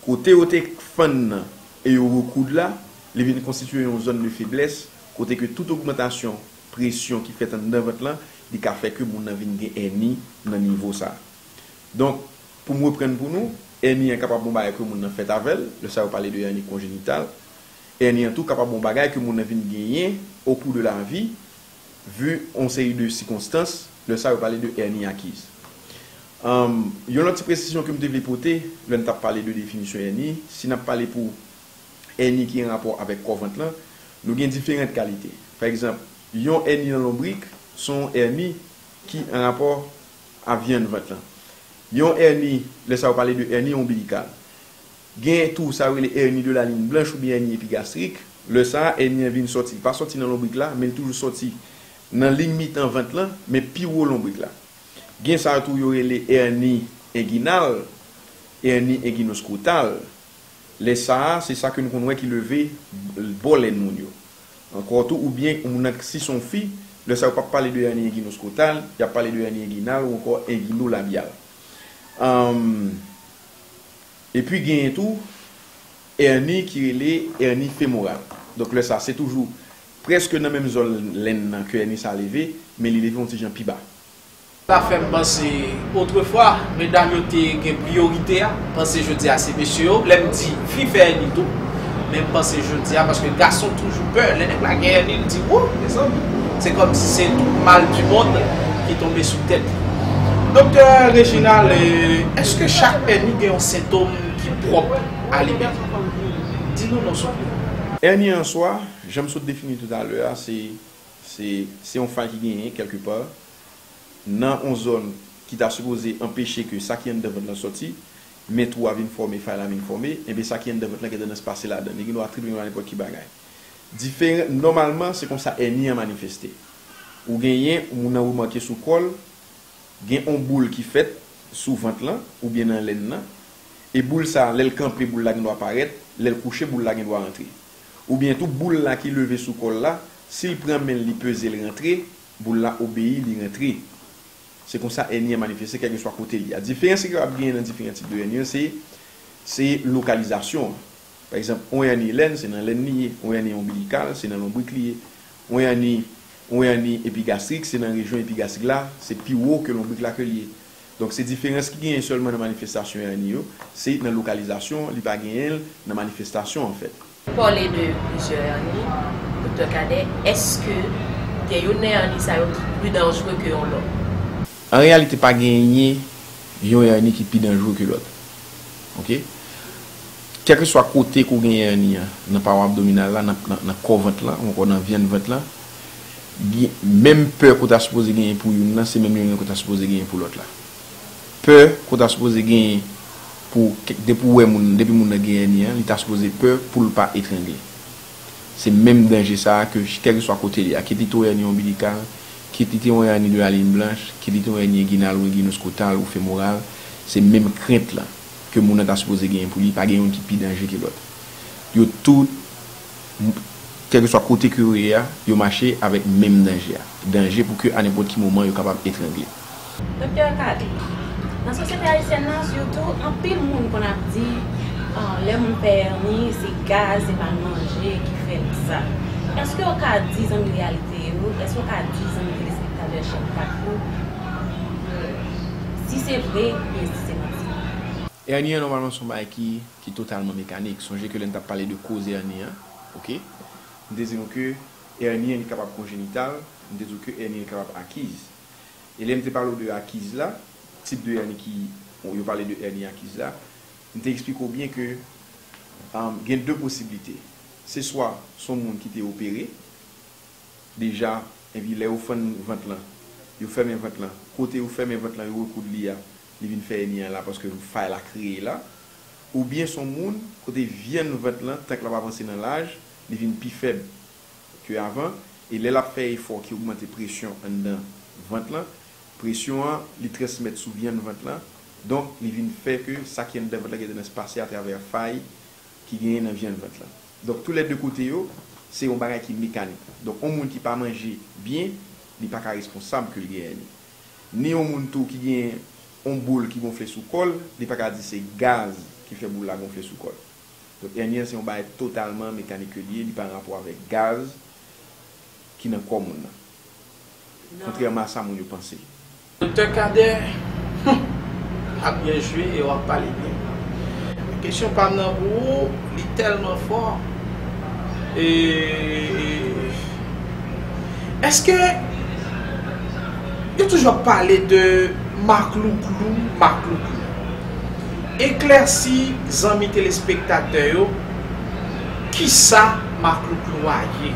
kote yo te fann nan e yo rekoud la, Li vin konstitye yon zòn de feblès, kote ke tout ogmantasyon presyon ki fèt anndan vant lan, li ka fè ke moun nan vin gen èni nan nivo sa a. Donk, pou m reprann pou nou, èni an kapab yon bagay ke moun nan fèt avè l, lè sa yo pale de èni konjenital. Èni an tou kapab yon bagay ke moun nan vin genyen au cours de la vie, vu yon seri de sikonstans, lè sa yo pale de èni akiz. Anm, yon lòt ti presizyon ke m te vle pote, lè n t ap pale de definisyon èni, si n ap pale pou èni ki an rapò avèk kò vant lan, nou gen diferan kalite. Pa egzanp, yon èni nan lonbrik, se yon èni ki an rapò a vyann vant lan. Yon èni, lè sa yo pale de èni onbilikal. Gen tou sa yo rele hernie de la ligne blanche oubyen hernie épigastrique. Lè sa a, èni an vin sòti, li pa sòti nan lonbrik la, men li toujou sòti nan liy mitan vant lan, men pi wo lonbrik la. Gen sa tou yo rele hernie inguinale, hernie inguinoskrotal. Lè sa a, se sa ke nou konn wè ki leve bò lèn moun yo. Ankò tou, oubyen moun nan, si se yon fi, lè sa a yo p ap pale de hernie inguinoskrotal, y ap pale de hernie inguinale ou ankò inguinolabial. Anm, Epi genyen tou èni ki rele èni femoral. Donk lè sa, se toujou prèske nan menm zòn lèn nan ke èni sa leve, men li leve yon ti jan pi ba. Sa fè m panse, otrefwa, medam yo te gen priyorite a. Panse jodi a se mesye yo. Lè m di fi fè èni tou, men m panse jodi a, paske gason toujou pè. Lè nèg la gen èni, li di, wou, mezanmi. Se kòmsi se tout mal du monde ki tonbe sou tèt li. Doktè Reginald, eh, èske chak èni gen yon sentòm ki pwòp a li menm? Di nou non, souple. Èni an swa, jan m sot defini toutalè a, se, se, se yon fay ki genyen kèlkepa nan yon zòn ki ta sipoze anpeche ke sa ki anndan vant lan sòti, men twou a vin fòme, fay la vin fòme, enben sa ki anndan vant lan gen tandans pase ladan. Li gen dwa tripe nan nenpòt ki bagay. Diferan, nòmalman, se konsa èni an manifeste. Ou genyen, moun nan remake sou kò l, gen yon boul ki fèt sou vant lan, oubyen nan lèn nan, e boul sa, lè l kanpe, boul la gen dwa parèt, lè l kouche, boul la gen dwa rantre. Oubyen tou, boul la ki leve sou kò l la, si l pran men l, li peze l rantre, boul la obeyi, li rantre. Se konsa èni an manifeste, kèlkeswa kote li ye. Diferans ki kapab genyen nan diferan tip de èni an, se, se lokalizasyon an. Pa egzanp, yon èni lèn, se nan lèn li ye. Yon èni onbilikal, se nan lonbrik li ye. Yon èni, yon èni epigastrik, se nan rejyon epigastrik la, se pi wo ke lonbrik la ke li ye. Donk, se diferans ki genyen sèlman nan manifestasyon èni yo, se nan lokalizasyon, li pa genyen l nan manifestasyon, anfèt. Ou pale de plizyè èni, Doktè Cadet, èske gen youn nan èni sa yo ki pli danjere ke yon lòt? An reyalite, pa genyen yon èni ki pi danjere ke lòt. Oke? Kèlkeswa kote ke w gen èni an, nan pawa abdominal la, nan, nan, nan kò vant lan, ou ankò nan vyann vant lan, gen, menm pè ke w ta sipoze genyen pou youn nan, se menm youn nan ke w ta sipoze genyen pou lòt la. Pè ke w ta sipoze genyen pou, depi w wè moun, depi moun nan gen èni an, li ta sipoze pè pou l pa etrangle. Se menm danje sa a ke, kèlkeswa kote li a, kit li te yon èni onbilikal, kit li te yon èni de la ligne blanche, kit li te yon èni enginal ou enginoskrotal ou femoral, se menm krent lan ke moun nan ta sipoze genyen pou li, pa gen youn ki pi danje ke lòt. Yo tout, m-, kèlkeswa kote ke yo ye a, yo mache avèk menm danje a. Danje pou ke a nenpòt ki moman yo kapab etrangle. Doktè Cadet, nan sosyete ayisyèn nan, sitou, anpil moun konn ap di, ah, lè moun fè èni, se gaz, se pa manje ki fè l sa. Èske w ka di zanmi reyalite yo, èske w ka di zanmi telespektatè Chèn Kat yo, si se vre oubyen si se manti? Èni an, nòmalman, se yon bagay ki, ki totalman mekanik. Sonje ke lè n t ap pale de koz èni an, oke, m te di nou ke èni an, li kapab konjenital, m te di w ke èni an, li kapab akiz. E lè m te pale w de akiz la, tip de èni ki, yo pale de èni akiz la, m te eksplike w byen ke, um, gen de posiblite. Se swa se yon moun ki te opere deja, epi lè yo fann vant lan, yo fèmen vant lan, kote yo fèmen vant lan, yo rekoud li a, li vin fè èni an la paske fay la kreye la. Oubyen se yon moun kote vyann vant lan, tank l ap avanse nan laj, li vin pi fèb ke avan, e lè l ap fè efò ki ogmante presyon anndan vant lan, presyon an, li transmèt sou vyann vant lan, donk, li vin fè ke sa ki anndan vant lan gen tandans pase atravè fay ki genyen nan vyann vant lan. Donk, toulède kote yo, se yon bagay ki mekanik. Donk, yon moun ki pa manje byen, li pa ka responsab ke l gen èni. Ni yon moun tou ki gen yon boul ki gonfle sou kò l, li pa ka di se gaz ki fè boul la gonfle sou kò l. Donk, èni an se yon bagay totalman mekanik ke l ye, li pa gen rapò avèk gaz ki nan kò moun nan. Kontrèman a sa moun yo panse. Doktè Cadet, humm, w ap byen jwe e w ap pale byen. Kesyon pa m nan pou ou, li tèlman fò. E, èske yo toujou ap pale de maklouklou, maklouklou? Eklèsi zanmi telespektatè yo, kisa maklouklou a ye?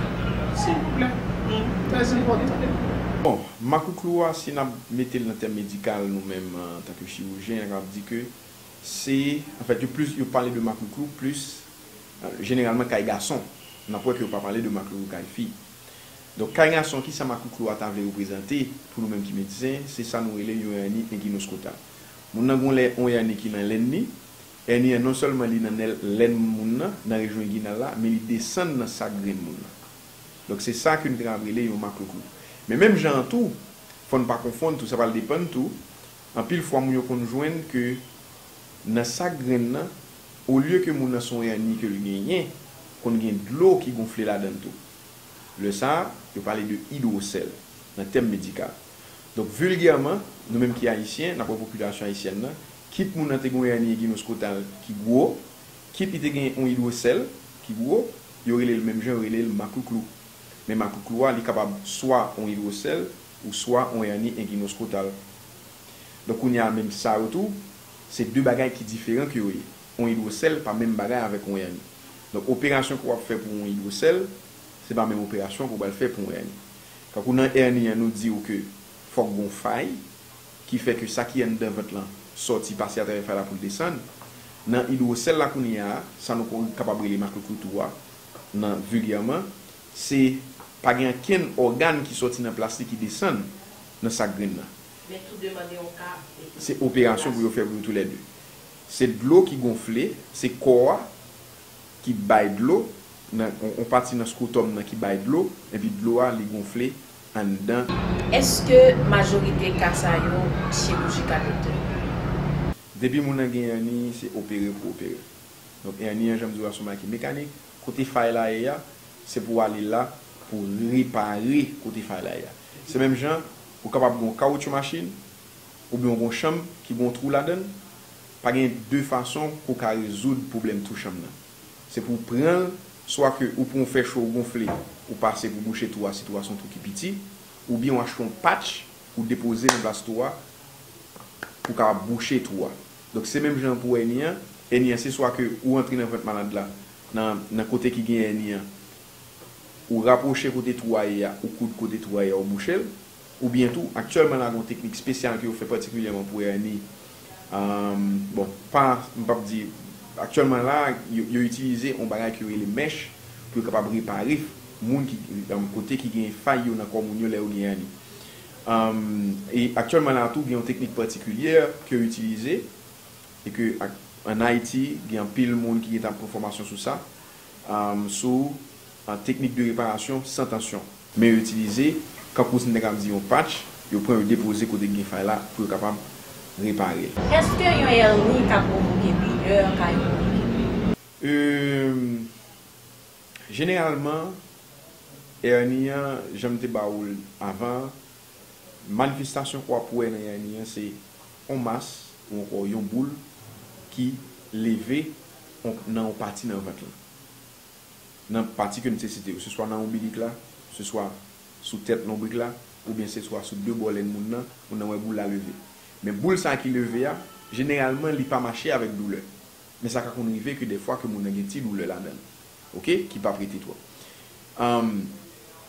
Silvouplè. Humm, trè enpòtan. Bon, maklouklou a, si n ap mete l nan tèm medikal, nou menm, antanke chirijyen, n ap di ke se, anfèt, yo plis, yo pale de maklouklou plis, jeneralman, kay gason. N ap wè ke yo pa pale de maklouklou kay fi. Donk, kay gason, kisa maklouklou a ta vle reprezante, pou nou menm ki medsen, se sa nou rele yon èni enginoskotal. Moun nan gen yon lè, yon èni ki nan lèn li, èni an non sèlman li nan lèn moun nan, nan rejyon enginal la, men li desann nan sak grenn moun nan. Donk, se sa ke nou te ka rele yon maklouklou. Men menm jan an tou, fò n pa konfonn tou, sa pral depann tou, anpil fwa moun yo konn jwenn ke nan sak grenn nan, olye ke moun nan se yon èni ke l genyen, konn gen dlo ki gonfle ladan l tou. Lè sa a, yo pale de idwosèl nan tèm medikal. Donk, vilgèman, nou menm ki ayisyen, n ap wè popilasyon ayisyèn nan, kit moun nan te gen yon èni enginoskotal ki gwo, kit li te gen yon idwosèl ki gwo, yo rele l menm jan yo rele l maklouklou. Men maklouklou a, li kapab swa yon idwosèl ou swa yon èni enginoskotal. Donk, kounye a, menm sa yo tou, se de bagay ki diferan ke yo ye. Yon idwosèl pa menm bagay avèk yon èni. Donk, operasyon ke w ap fè pou yon idwosèl, se pa menm operasyon ke w pral fè pou yon èni. Kankou nan èni an, nou di w ke fòk gen yon fay, ki fè ke sa ki anndan vant lan sòti pase atravè fay la pou l desann. Nan idwosèl la kounye a, sa nou ko-, kapab rele maklouklou tou a, nan vilgèman, se pa gen okenn ògàn ki sòti nan plas li ki desann nan sak grenn nan. Men tou de mande yon ka. Se operasyon pou yo fè pou yo toulède. Se dlo ki gonfle, se kò a ki bay dlo, nan, on, on pati nan scrotum nan ki bay dlo, epi dlo a li gonfle anndan. Èske majorite ka sa yo chirijikal, doktè? Depi moun nan gen èni, se opere pou opere. Donk, èni an, jan m di w la, se yon bagay ki mekanik. Kote fay la ye a, se pou w ale la pou repare kote fay la ye a. Se menm jan, ou kapab gen yon kawotchou machin, oubyen w gen yon chanm ki gen yon twou ladan l, pa gen de fason pou w ka rezoud pwoblèm twou chanm nan. Se pou w pran l, swa ke ou pran yon fè cho ou gonfle, ou pase pou bouche twou a, si twou a se yon twou ki piti, oubyen w achte yon patch, ou depoze nan plas twou a, pou w kapab bouche twou a. Donk, se menm jan pou èni an. Èni an, se swa ke ou antre nan vant malad la, nan, nan kote ki gen èni an, ou rapwoche kote twou a ye a, ou koud kote twou a ye a, ou bouche l, oubyen tou, aktyèlman la, gen yon teknik espesyal ke yo fè patikilyèman pou èni. Ahn, bon, pa, m p ap di, aktyèlman la, yo, yo itilize yon bagay ke yo rele mèch pou yo kapab repare moun ki, ahn, kote ki gen fay yo nan kò moun yo lè yo gen èni. Ahn, e aktyèlman la tou, gen yon teknik patikilyè ke yo itilize, e ke ak, ann Ayiti, gen anpil moun ki gentan ap pran fòmasyon sou sa, ahn, sou, ahn, teknik de reparasyon san tansyon. Men yo itilize, kankou si n te ka di yon patch, yo pran yo depoze kote ki gen fay la pou yo kapab repare l. Èske yon èni ka pwovoke doulè kay moun? Ehm, jeneralman, èni an, jan m te ba ou l avan, manifestasyon ke w ap wè nan èni an, se yon mas ou ankò yon boul ki leve on, nan yon pati nan vant lan. Nan pati ke m te site yo, se swa nan onbilik la, se swa sou tèt lonbrik la, oubyen se swa sou de bò lèn moun nan, moun nan wè boul la leve. Men boul sa a ki leve a, jeneralman, li pa mache avèk doulè. Men sa ka konn rive ke dèfwa ke moun nan gen ti doulè ladan l, oke, ki p ap rete twòp. Ahn,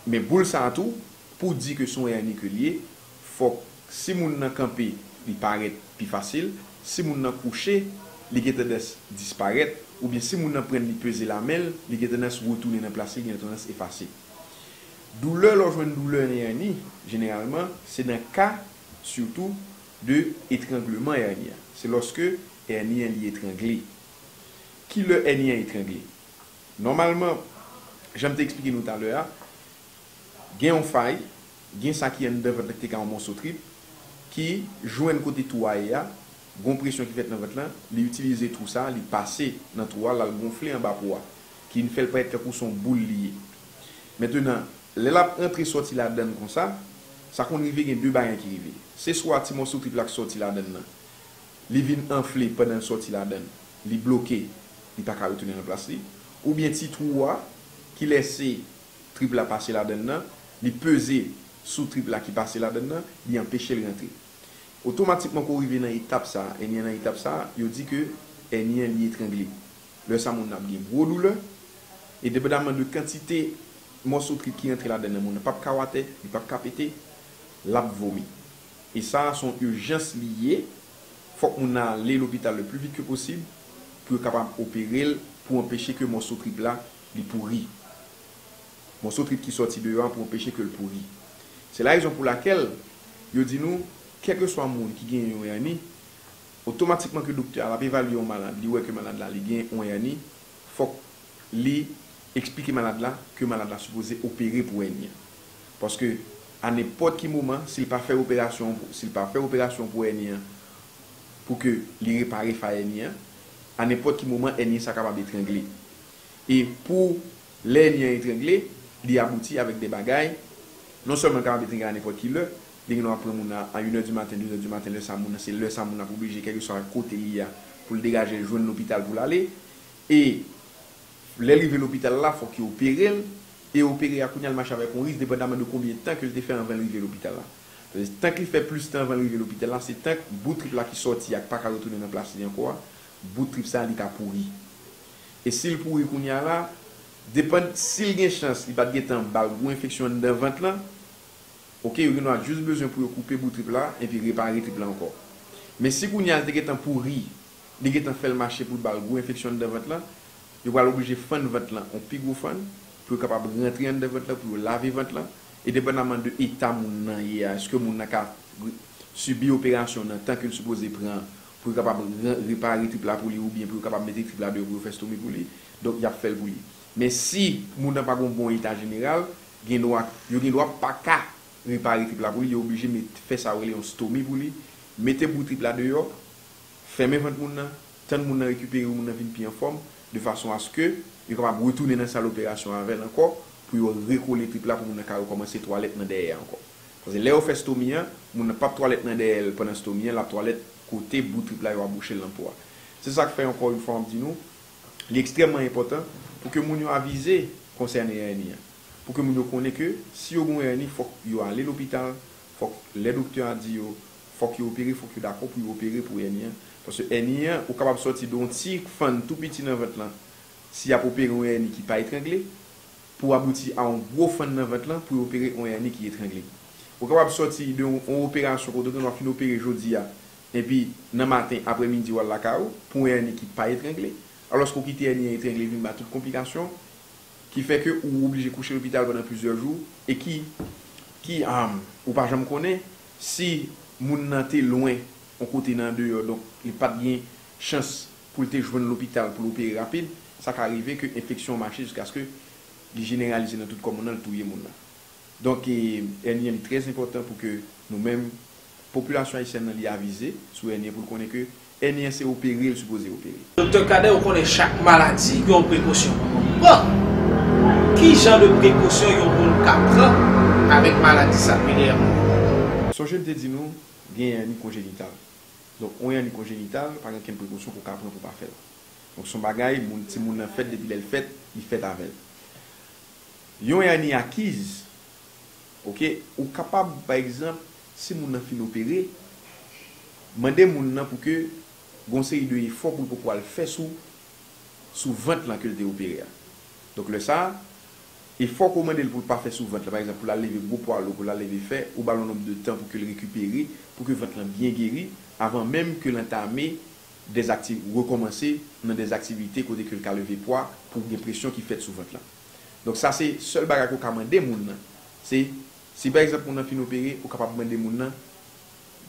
men boul sa a tou, pou di ke se yon èni ke l ye, fòk si moun nan kanpe, li parèt pi fasil, si moun nan kouche, li gen tandans disparèt, oubyen si moun nan pran l, li peze lamen l, li gen tandans retounen nan plas li, li gen tandans efase. Doulè, lè w jwenn doulè nan èni, jeneralman, se nan ka, sitou, de etrangleman èni an. Se lòske èni an li etrangle. Ki lè èni an etrangle? Nòmalman, jan m te eksplike nou talè a, gen yon fay, gen sa ki anndan vant lan ki te ka yon mòso trip, ki jwenn kote twou a ye a, Gon presyon ki fèt nan vant lan, li itilize twou sa, li pase nan twou a, l al gonfle anba po a, ki vin fè l parèt tankou se yon boul li ye. Mentenan, lè l ap rantre sòti ladann konsa, sa konn rive gen de bagay ki rive. Se swa ti mòso trip la k sòti ladann nan, li vin anfle pandan l sòti ladann, li bloke, li pa ka retounen nan plas li, oubyen ti twou a ki lèse trip la pase ladann nan, li peze sou trip la ki pase ladann nan, li anpeche l rantre. Otomatikman ke w rive nan etap sa a, èni an nan etap sa a, yo di ke èni an li etrangle. Lè sa moun nan ap gen gwo doulè, e depandaman de kantite mòso trip ki rantre ladann nan, moun nan p ap ka w atè, li p ap ka pete, l ap vomi. E sa a se yon ijans li ye, fòk moun nan ale lopital le plus vite que possible pou yo kapab opere l, pou anpeche ke mòso trip la li pouri. Mòso trip ki sòti deyò a pou anpeche ke l pouri. Se la rezon pou lakèl yo di nou, kèlkeswa moun ki gen yon èni, otomatikman ke doktè a l ap evalye yon malad, li wè ke malad la li gen yon èni, fòk li eksplike malad la ke malad la sipoze opere pou èni an. Paske a nenpòt ki moman, si l pa fè operasyon, si l pa fè operasyon pou èni an, pou ke li repare fay èni an, a nenpòt ki moman èni sa kapab etrangle. E pou lè èni an etrangle, li abouti avèk de bagay, non sèlman l kapab etrangle a nenpòt ki lè, li gen dwa pran moun nan a inè di maten, dezè di maten, lè sa moun nan, se lè sa moun nan ap oblije, kèlkeswa kote li ye a, pou l degaje l jwenn lopital pou l ale. E lè l rive lopital la, fòk yo opere l, e opere a kounye a l mache avèk yon risk, depandaman de konbyen tan ke l te fè anvan l rive lopital la. Paske tank li fè plis tan anvan l rive lopital la, se tank bout trip la ki sòti a k pa ka retounen nan plas li ankò a, bout trip sa a li ka pouri. E si l pouri kounye a la, depann si l gen chans, li pa t gentan ba l gwo enfeksyon anndan vant lan, oke, yo gen dwa jis bezwen pou yo koupe bout trip la epi repare trip la ankò. Men si kounye a l te gentan pouri, li gentan fè l mache pou l ba l gwo enfeksyon anndan vant lan, yo pral oblije fann vant lan yon pi gwo fann pou yo kapab rantre anndan vant lan, pou yo lave vant lan. E depandaman de eta moun nan ye a, èske moun nan ka re- sibi operasyon nan tan ke l sipoze pran pou yo kapab re- repare trip la pou li oubyen pou yo kapab mete trip la deyò pou yo fè stomi pou li, donk y ap fè l pou li. Men si moun nan pa gen yon bon eta jeneral, gen dwa, yo gen dwa pa ka repare trip la pou li, yo oblije met, fè sa yo rele yon stomi pou li, mete bout trip la deyò, fèmen vant moun nan, tann moun nan rekipere, moun nan vin pi anfòm, de fason aske yo kapab retounen nan sal operasyon avè l ankò, pou yo rekole trip la, pou moun nan ka rekòmanse twalèt nan dèyè ankò. Paske lè yo fè stomi an, moun nan p ap twalèt nan dèyè l pandan stomi an, l ap twalèt kote bout trip la yo abouche l nan po a. Se sa k fè, ankò yon fwa, m ap di nou, li ekstrèmman enpòtan pou ke moun yo avize konsène èni an. Pou ke moun yo konnen ke si yo gen yon èni, fòk yo ale lopital, fòk lè doktè a di yo, fòk yo opere, fòk yo dakò pou yo opere pou èni an. Paske èni an, ou kapab sòti de yon ti fann tou piti nan vant lan, si y ap opere yon èni ki pa etrangle, pou abouti a yon gwo fann nan vant lan pou yo opere yon èni ki etrangle. Ou kapab sòti de yon, yon operasyon kote w gen dwa fin opere jodi a, epi nan maten, aprèmidi, w al lakay ou pou yon èni ki pa etrangle, alòske w kite èni an etrangle vin ba tout konplikasyon, ki fè ke ou oblije kouche lopital pandan plizyè jou, e ki, ki, um, ou pa janm konnen si moun nan te lwen yon kote nan andeyò, donk li pa t gen chans pou l te jwenn lopital pou l opere rapid, sa ka rive ke enfeksyon an mache jiskaske li jeneralize nan tout kò moun nan, l touye moun nan. Donk, e, èni an li trè enpòtan pou ke nou menm, popilasyon ayisyèn nan, li avize sou èni an pou l konnen ke èni an se opere l sipoze opere. Doktè Cadet, ou konnen chak maladi gen yon prekosyon. Bon, ki jan de prekosyon yon moun ka pran avèk maladi sa, P D M? Sonje m te di nou, gen èni konjenital. Donk, yon èni konjenital, pa gen okenn prekosyon ke w ka pran pou w pa fè l. Donk, se yon bagay, moun, timoun nan fèt, depi lè l fèt, li fèt avè l. Yon èni akiz, oke, ou kapab, pa egzanp, si moun nan fin opere, mande moun nan pou ke gen yon seri de efò pou l poko al fè sou, sou vant lan ke l te opere a. Donk, lè sa a, efò ke w mande l pou l pa fè sou vant lan, pa egzanp, pou l al leve gwo pwa lou, pou l al leve fè, ou ba l yon nonb de tan pou ke l rekipere, pou ke vant lan byen geri, avan menm ke l antame dèzakti-, rekòmanse nan dèzaktivite kote ke l ka leve pwa pou gen presyon ki fèt sou vant lan. Donk, sa se sèl bagay ke w ka mande moun nan. Se, si pa egzanp moun nan fin opere, ou kapab mande moun nan,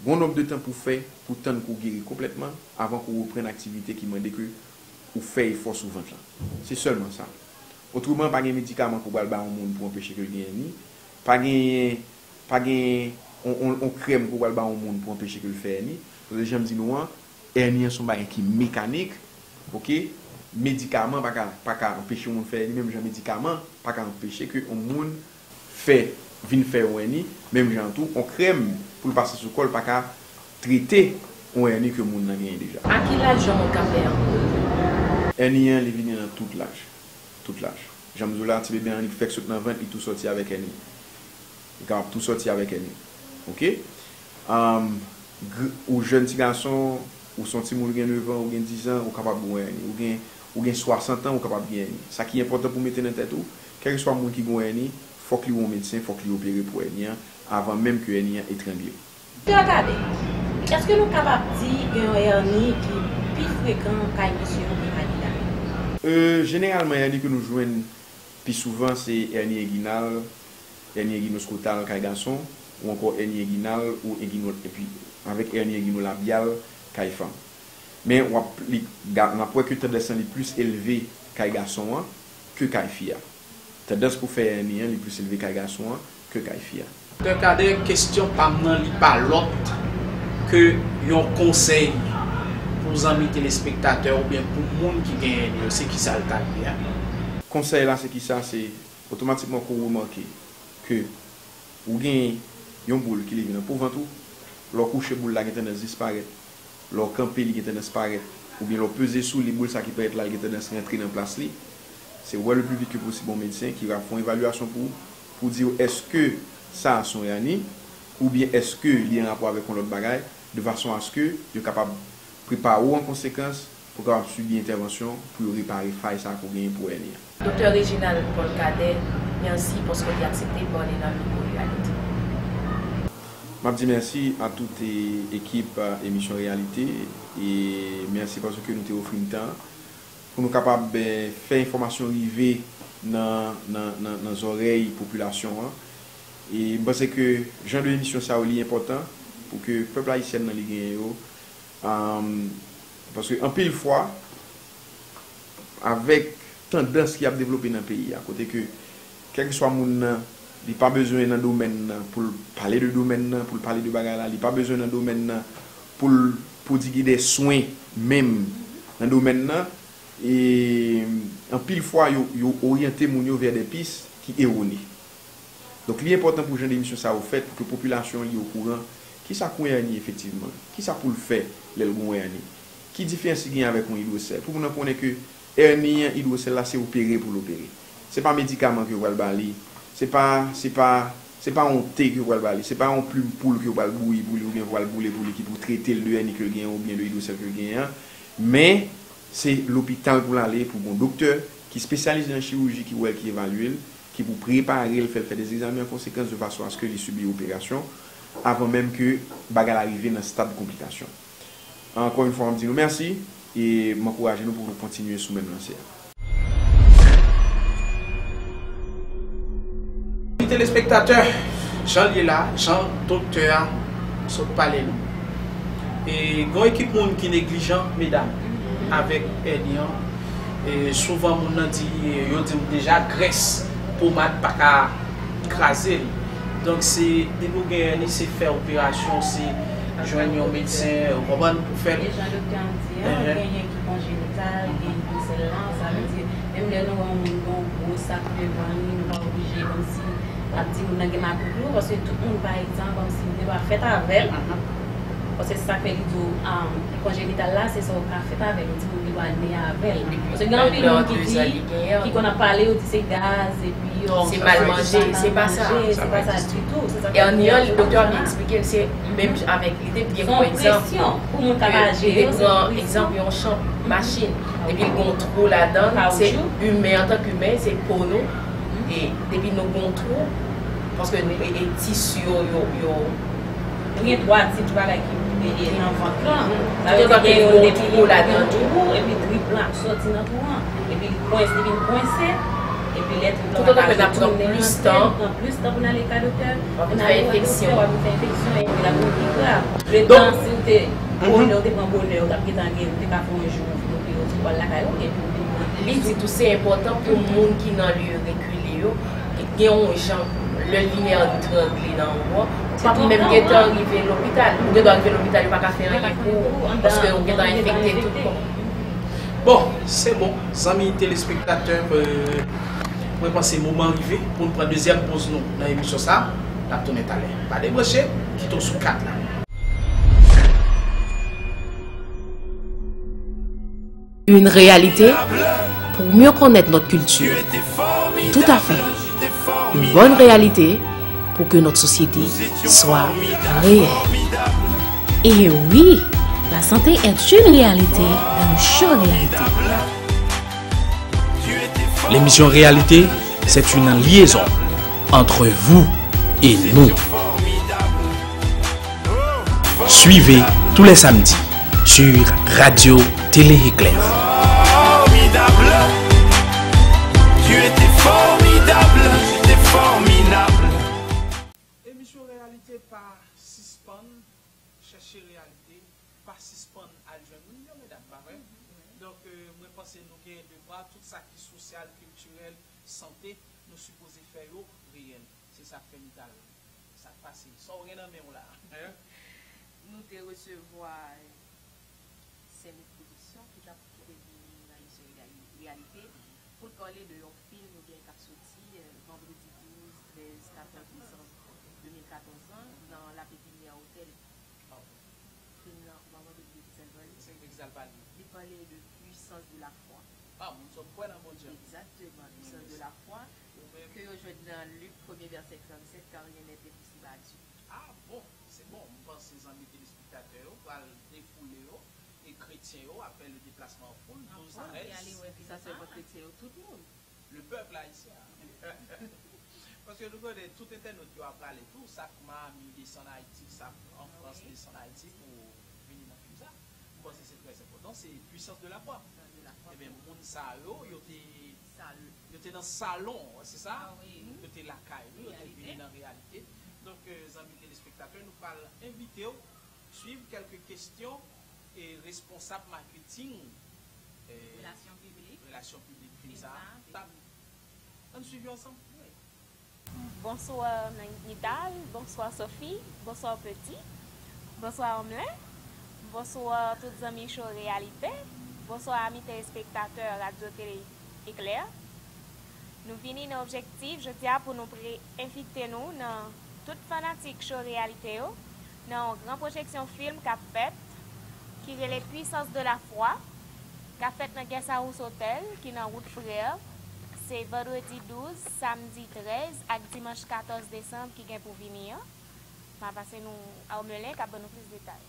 gen yon nonb de tan pou w fè, pou w tann ke w geri konplètman, avan ke w reprann aktivite ki mande ke ou fè efò sou vant lan. Se sèlman sa. Otreman, pa gen medikaman ke w pral ba yon moun pou anpeche ke l gen èni. Pa gen, pa gen yon, yon, yon krèm ke w pral ba yon moun pou anpeche ke l fè èni. Paske jan m di nou an, Èni an se yon bagay ki mekanik, oke? Medikaman pa ka, pa ka anpeche yon moun fè èni, menm jan medikaman pa ka anpeche ke yon moun fè, vin fè yon èni, menm jan tou, yon krèm pou l pase sou kò l pa ka trete yon èni ke moun nan genyen deja. A ki laj yon moun ka fè èni? Èni an, li vini nan tout laj. Tout laj. Jan m di w la, ti bebe an, li fèk sot nan vant, li tou sòti avèk èni. Li kapab tou sòti avèk èni. Oke? Anm, gr- ou jèn ti gason, ou se yon timoun, ou gen nèf an, ou gen diz an, ou kapab gen èni. Ou gen, ou gen swasant an, ou kapab gen èni. Sa ki enpòtan pou mete nan tèt ou, kèlkeswa moun ki gen èni, fòk li wè yon medsen, fòk li opere pou èni an, avan menm ke èni an etrangle l. Doktè Cadet, èske nou kapab di gen yon èni ki pi frekan kay mesye yo ke kay medam yo? Euh, jeneralman, èni ke nou jwenn pi souvan se èni enginal, èni enginoskotal kay gason, ou ankò èni enginal ou engino, epi avèk èni enginolabyal kay fanm. Men w ap, li, ga- n ap wè ke tandans lan li plis elve kay gason an ke kay fi a. Tandans pou fè èni an li plis elve kay gason an ke kay fi a. Doktè Cadet, kesyon pa m nan li pa lòt ke yon konsèy pou zanmi telespektatè oubyen pou moun ki gen èni yo, se kisa l ta ye a? Konsèy la se kisa? Se otomatikman ke w remake ke ou gen yon boul ki leve nan po vant ou, lè w kouche boul la gen tandans disparèt, lè w kanpe li gen tandans parèt, oubyen lè w peze sou li boul sa ki parèt la li gen tandans rantre nan plas li. Se wè le pli vit ke posib yon medsen ki va fè yon evalyasyon pou ou, pou di w èske sa a se yon èni, oubyen èske li an rapò avèk yon lòt bagay, de fason aske yo kapab prepare w an konsekans pou w kapab sibi entèvansyon pou yo repare fay sa a ke w genyen pou èni an. Doktè Reginald Paul Cadet, mèsi paske w te aksepte pale nan mikwo Reyalite. M ap di mèsi a tout e, ekip, e, emisyon Reyalite e mèsi paske nou te ofri n tan pou nou kapab, e, fè enfòmasyon rive nan, nan, nan, nan zòrèy popilasyon an. E m panse ke jan de emisyon sa yo li enpòtan pou ke pèp ayisyèn nan li genyen yo. Am, paske anpil fwa, avèk tandans ki ap devlope nan peyi a, kote ke kèlkeswa moun nan, li pa bezwen nan domèn nan pou l pale de domèn nan, pou l pale de bagay la, li pa bezwen nan domèn nan pou l pwodigi de swen menm nan domèn nan, e anpil fwa yo, yo oryante moun yo vè de pis ki erone. Donk, li enpòtan pou jan de emisyon sa yo fèt pou ke popilasyon li okouran kisa k yon èni efektivman, kisa pou l fè lè l gen yon èni, ki diferans li gen avèk yon idwosèl. Pou moun nan konnen ke èni an, idwosèl la, se opere pou l opere. Se pa medikaman ke yo pral ba li, se pa, se pa, se pa yon te ke yo pral ba li, se pa yon plim poul ke yo pral bouyi pou li oubyen yo pral boule pou li ki pou trete l de èni ke l genyen oubyen de idwosèl ke l genyen an. Men, se lopital pou l ale, pou gon doktè ki espesyalize nan chiwiji, ki wè l, ki evalye l, ki pou prepare l, fè l fè de egzamen an konsekans de fason aske li sibi operasyon avan menm ke bagay la rive nan stad konplikasyon. Ankò yon fwa, m di nou mèsi e m ankouraje nou pou nou kontinye sou menm lanse a. Telespektatè, jan l ye la, jan doktè a sot pale nou. E gen yon ekip moun ki neglijan, medam, avèk èni an. E souvan moun nan di, yo di m deja grès pomad pa ka kraze l. Donk se depi w gen èni se fè operasyon, se jwenn yon medsen, ou konprann, pou fè l. E jan doktè an di an, genyen ki konjenital, gen idwosèl lan, sa vle di, menm lè nou wè yon moun gen yon gwo sak devan li, nou pa oblije kòmsi ap di moun nan gen makout lou, paske tout moun pa egzanp, kòmsi li te dwa fèt avè l. Paske se sa k fè li di w, um, konjenital la, se sa w ka fèt avè l, yon timoun gen dwa ne avè l. Paske gen anpil moun ki di, ki konn ap pale, yo di se gaz, epi se mal manje, se pa sa. Se pa sa ditou. Se sa k fè èni an, doktè a byen eksplike l, se menm jan avèk, li te byen pran egzanp. Li te pran egzanp yon chanm machin, epi l gen yon twou ladan l, se imen, antanke imen, se po nou. E depi nou gen yon twou, paske nou, e, e tisi yo, yo, yo. Ou gen twa tip bagay ki, e, e, nan vant lan. Sa vle di gen youn depi li gen yon twou, epi trip lan ap sòti nan twou an. Epi li kwense, li vin kwense. Epi lè trip lan pa ka retounen ansanm, pran plis tan pou n ale kay doktè, pou n ale wè doktè, w ap fè enfeksyon, epi l ap vin pi grav. Letan si w te bonè, ou te pran bonè, ou t ap gentan geri, ou te ka fè yon jou, ou te, ou te pral lakay ou, epi ou vin pran. Li di tou se enpòtan pou moun ki nan lye rekile yo, gen yon jan, lè limyè an trangle nan yon bò, Ou p ap menm gentan rive lopital. Ou gendwa rive lopital, yo pa ka fè anyen pou ou, paske ou gentan enfekte tout kò. Bon, se bon, zanmi telespektatè, euh, mwen panse moman rive pou n pran dezyèm poz nou nan emisyon sa a. N ap tounen talè. Pa debranche, kite w sou kat la. Une réalité pour mieux connaître notre culture. Tout à fait. Une bonne réalité pour que notre société soit réelle. Et oui, la santé est une réalité dans le show Réalité. L'émission Réalité, c'est une liaison entre vous et nous. Suivez tous les samedis sur Radio Télé Éclair. Formidable. Tu étais formidable. Tu étais formidable. Emisyon Reyalite pa sispann chèche reyalite, pa sispann al jwenn moun yo, medam, pa vre? Donk, euh, mwen panse nou gen devwa, tout sa ki sosyal, kiltirèl, sante, nou sipoze fè yo reyèl. Se sa k fè nou t al. Sa k pase? Sa w gen nan men w la? Nou te resevwa Saint Luc Production ki t ap, ki te vini nan emisyon Reyalite pou l pale de yon fim oubyen k ap soti, euh, vandredi douz, trèz, katòz desanm de mil katòz lan nan La Pépinière Hotel. Fim nan, manman de Big Sèl Vali. Se Big Sèl Vali. Li pale de puissance de la foi. Ah, moun sot kwè nan Bondye. Exactement, puissance de la foi. Ou menm? Ke yo jwenn nan Lik premye vèsè trannsèt, car rien n'est impossible à Dieu. Ah bon, se bon. M panse zanmi telespektatè yo pral defoule yo, e kretyen yo ap fè le deplasman an foul, douz a trèz. An foul, ki ale wè puissance de la foi. Kretyen yo, tout moun. Le peuple haïtien. Paske nou konnen tout entènot yo ap rale tou, sa k Miami desann Ayiti, sa k an Frans desann Ayiti pou vini nan fim sa. M panse se trè enpòtan, se puissance de la foi. Puissance de la foi. Ebyen, moun sa yo, yo te, yo te nan salon, se sa? Yo te lakay nou, yo te vini nan reyalite. Donk, euh, zanmi telespektatè, nou pral envite w swiv kèlke kesyon e responsab maketing, eh, relasyon piblik, relasyon piblik fim sa a, t ap, ann swiv yo ansanm. Bonswa Nital, bonswa Sophie, bonswa Petit, bonswa Omlen, bonswa tout zanmi Show Reyalite, bonswa ami telespektatè Radyo Tele Eklè. Nou vini nan objektif jodi a pou nou pre-, envite nou nan tout fanatik Show Reyalite yo nan yon gran pwojeksyon fim k ap fèt, ki rele Puissance de la Foi, k ap fèt nan Guest House Hotel, ki nan wout Frè. Se vandredi douz, samdi trèz ak dimanch katòz desanm ki gen pou vini an. M a pase nou a Omelen k ap ban nou plis detay.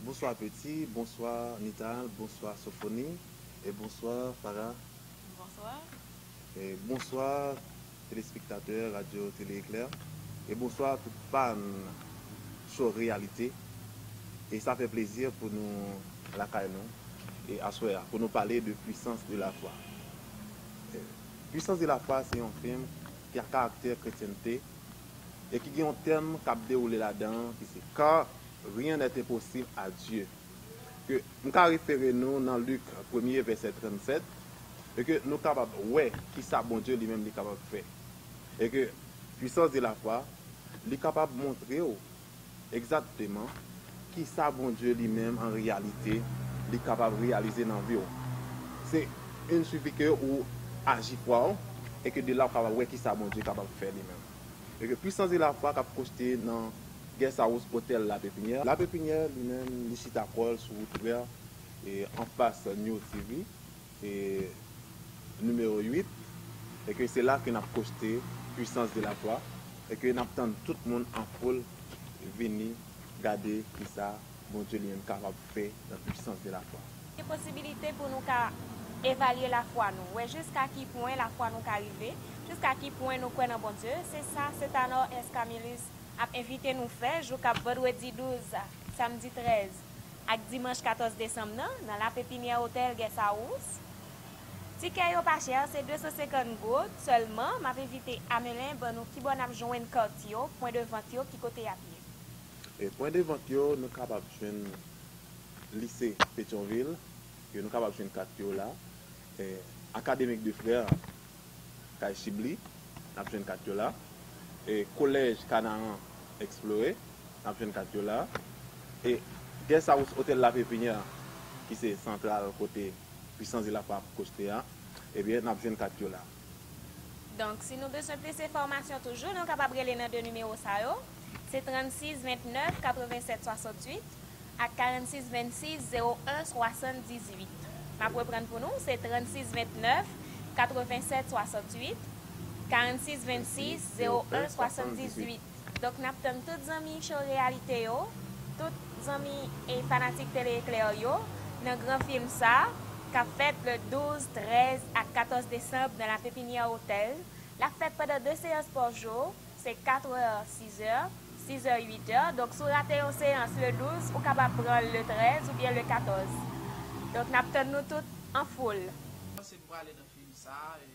Bonswa Petit, bonswa Nital, bonswa Sophonie, e bonswa Farah. Bonswa. E bonswa telespektatè Radyo Tele Eklè, e bonswa tout fan Show Reyalite. E sa fè plezi pou nou lakay nou, e aswè a, pou nou pale de Puissance de la Foi. E Puissance de la Foi se yon fim ki a karaktè kretyènte e ki gen yon tèm k ap dewoule ladan an ki se Car rien n'est impossible à Dieu. Ke m ka refere nou nan Lik premye vèsè trannsèt, e ke nou kapab wè kisa Bondye li menm li kapab fè. E ke Puissance de la Foi, li kapab montre w egzakteman kisa Bondye li menm an reyalite li kapab reyalize nan vi w. Se, il suffit ke ou aji fwa w, e ke de la ou kapab wè kisa Bondye kapab fè li menm. E ke Puissance de la Foi k ap pwojte nan Guest House Hotel La Pépinière. La Pépinière li menm li chita kò l sou wout Frè, e anfas New T V, e nimewo uit, e ke se la ke n ap pwojte Puissance de la Foi, e ke n ap tann tout moun an foul vini gade kisa Bondye li menm kapab fè nan Puissance de la Foi. Gen posibilite pou nou ka evalye lafwa nou, wè jiska ki pwen lafwa nou ka rive, jiska ki pwen nou kwè nan Bondye. Se sa Setanor S. Camillus ap envite nou fè jou k ap vandredi douz, samdi trèz ak dimanch katòz desanm nan, nan La Pépinière Hotel Guest House. Tikè yo pa chè, se de san senkant goud sèlman. M ap envite Amelin ban nou kibò n ap jwenn kat yo, pwen de vant yo, ki kote y ap ye. E pwen de vant yo, nou kapab jwenn Lise Petyonvil, ke nou kapab jwenn kat yo la. E Académique de Frères, kay Chibli, n ap jwenn kat yo la. E Kolèj Kanaran, eksplore, n ap jwenn kat yo la. E guest house, otèl La Pépinière, ki se santral kote Puissance de la Frappe koste a, ebyen, n ap jwenn kat yo la. Donk, si nou bezwen plis enfòmasyon toujou, nou kapab rele nan de nimewo sa yo. Se trannsis vennèf katrevennsèt swasantuit ak karannsis vennsis zewo en swasanndizuit. M ap reprann pou nou, se trannsis vennèf katrevennsèt swasantuit, karannsis vennsis zewo en swasanndizuit. Donk, n ap tann tout zanmi Show Réalité yo, tout zanmi e fanatik Télé Éclair yo, nan gran fim sa, k ap fèt le douz, trèz ak katòz desanm nan La Pépinière Hotel. L ap fèt pandan de seyans pa jou, se katrè, sizè, sizè, uitè. Donk, si w rate yon seyans le douz, ou kapab pran l le trèz oubyen le katòz. Donk, n ap tann nou tout an foul. Panse m prale nan fim sa, e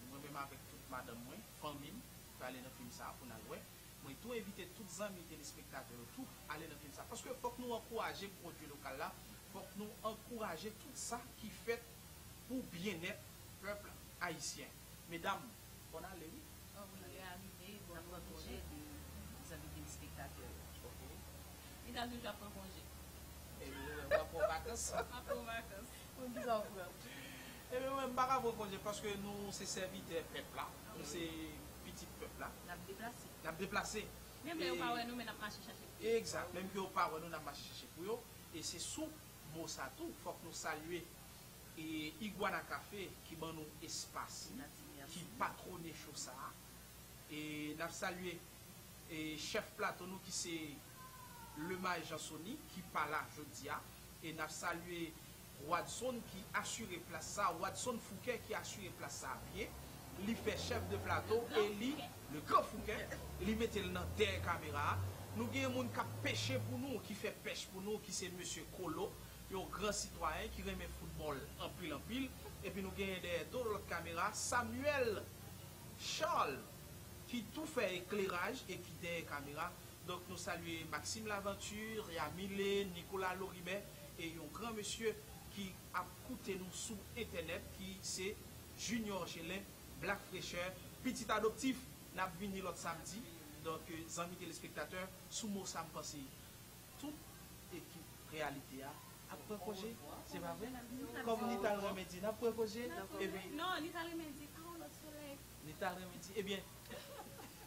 mwen menm avèk tout madanm mwen, fanmi m, prale nan fim sa pou n al wè. Mwen tou envite tout zanmi telespektatè yo tou ale nan fim sa. Paske fòk nou ankouraje pwodui lokal la, fòk nou ankouraje tout sa ki fèt pou byennèt pèp ayisyen. Medam, fò n ale wi. Oh, wi, lè a rive, bon, n ap pran konje de zanmi telespektatè yo. Ok. Li ta toujou ap pran konje. E wi, w ap pran vakans. M ap pran vakans. Pou kisa w pran? Ebyen, mwen, m pa ka pran konje paske nou se sèvitè pèp la, nou se pitit pèp la. N ap deplase. N ap deplase. Menm lè yo pa wè nou, men n ap mache chache pou yo. Egzak. Menm ke yo pa wè nou, n ap mache chache pou yo. E se sou mo sa tou, fòk nou salye e Iguana Café ki ban nou espas, ki patwone show sa a. E n ap salye e chèf plato nou ki se Lemay Jansony ki pa la jodi a. E n ap salye Wadson ki asire plas sa, Wadson Fouquet ki asire plas sa byen. Li fè chèf de plato e li, le gran Fouquet, li mete l nan dèyè kamera a. Nou gen moun k ap peche pou nou, ki fè pèch pou nou, ki se mesye Kolo, yon gran sitwayen ki renmen foutbòl anpil, anpil. Epi nou genyen dèyè do lòt kamera, Samuel Charles, ki tou fè ekleraj e ki dèyè kamera. Donk, nou salye Maxime Laventure, Yamile, Nicolas Loribert, e yon gran mesye ki ap koute nou sou entènèt, ki se Junior Gelin, Black Fraîcheur, pitit adoptif. N ap vini lòt samdi. Donk, zanmi telespektatè, sou mo sa, m panse tout ekip Reyalite a ap pran konje, se pa vre? Kòm li t al renmen di, n ap pran konje, epi non, li t al renmen di, a yon lòt solèy. Li t al renmen di, ebyen,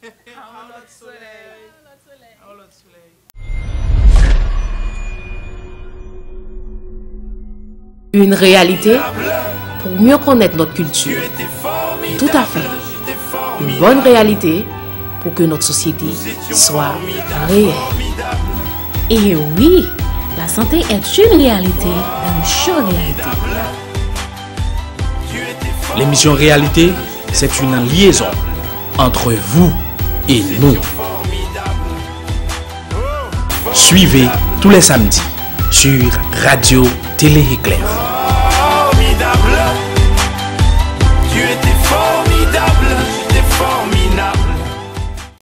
a yon lòt solèy. A yon lòt solèy. Une réalité pour mieux connaître notre culture. Tout à fait. Une bonne réalité pour que notre société soit réelle. Et oui, la santé est une réalité dans Show Réalité. L'émission Réalité, c'est une liaison entre vous et nous. Suivez tous les samedis sur Radio Télé Éclair.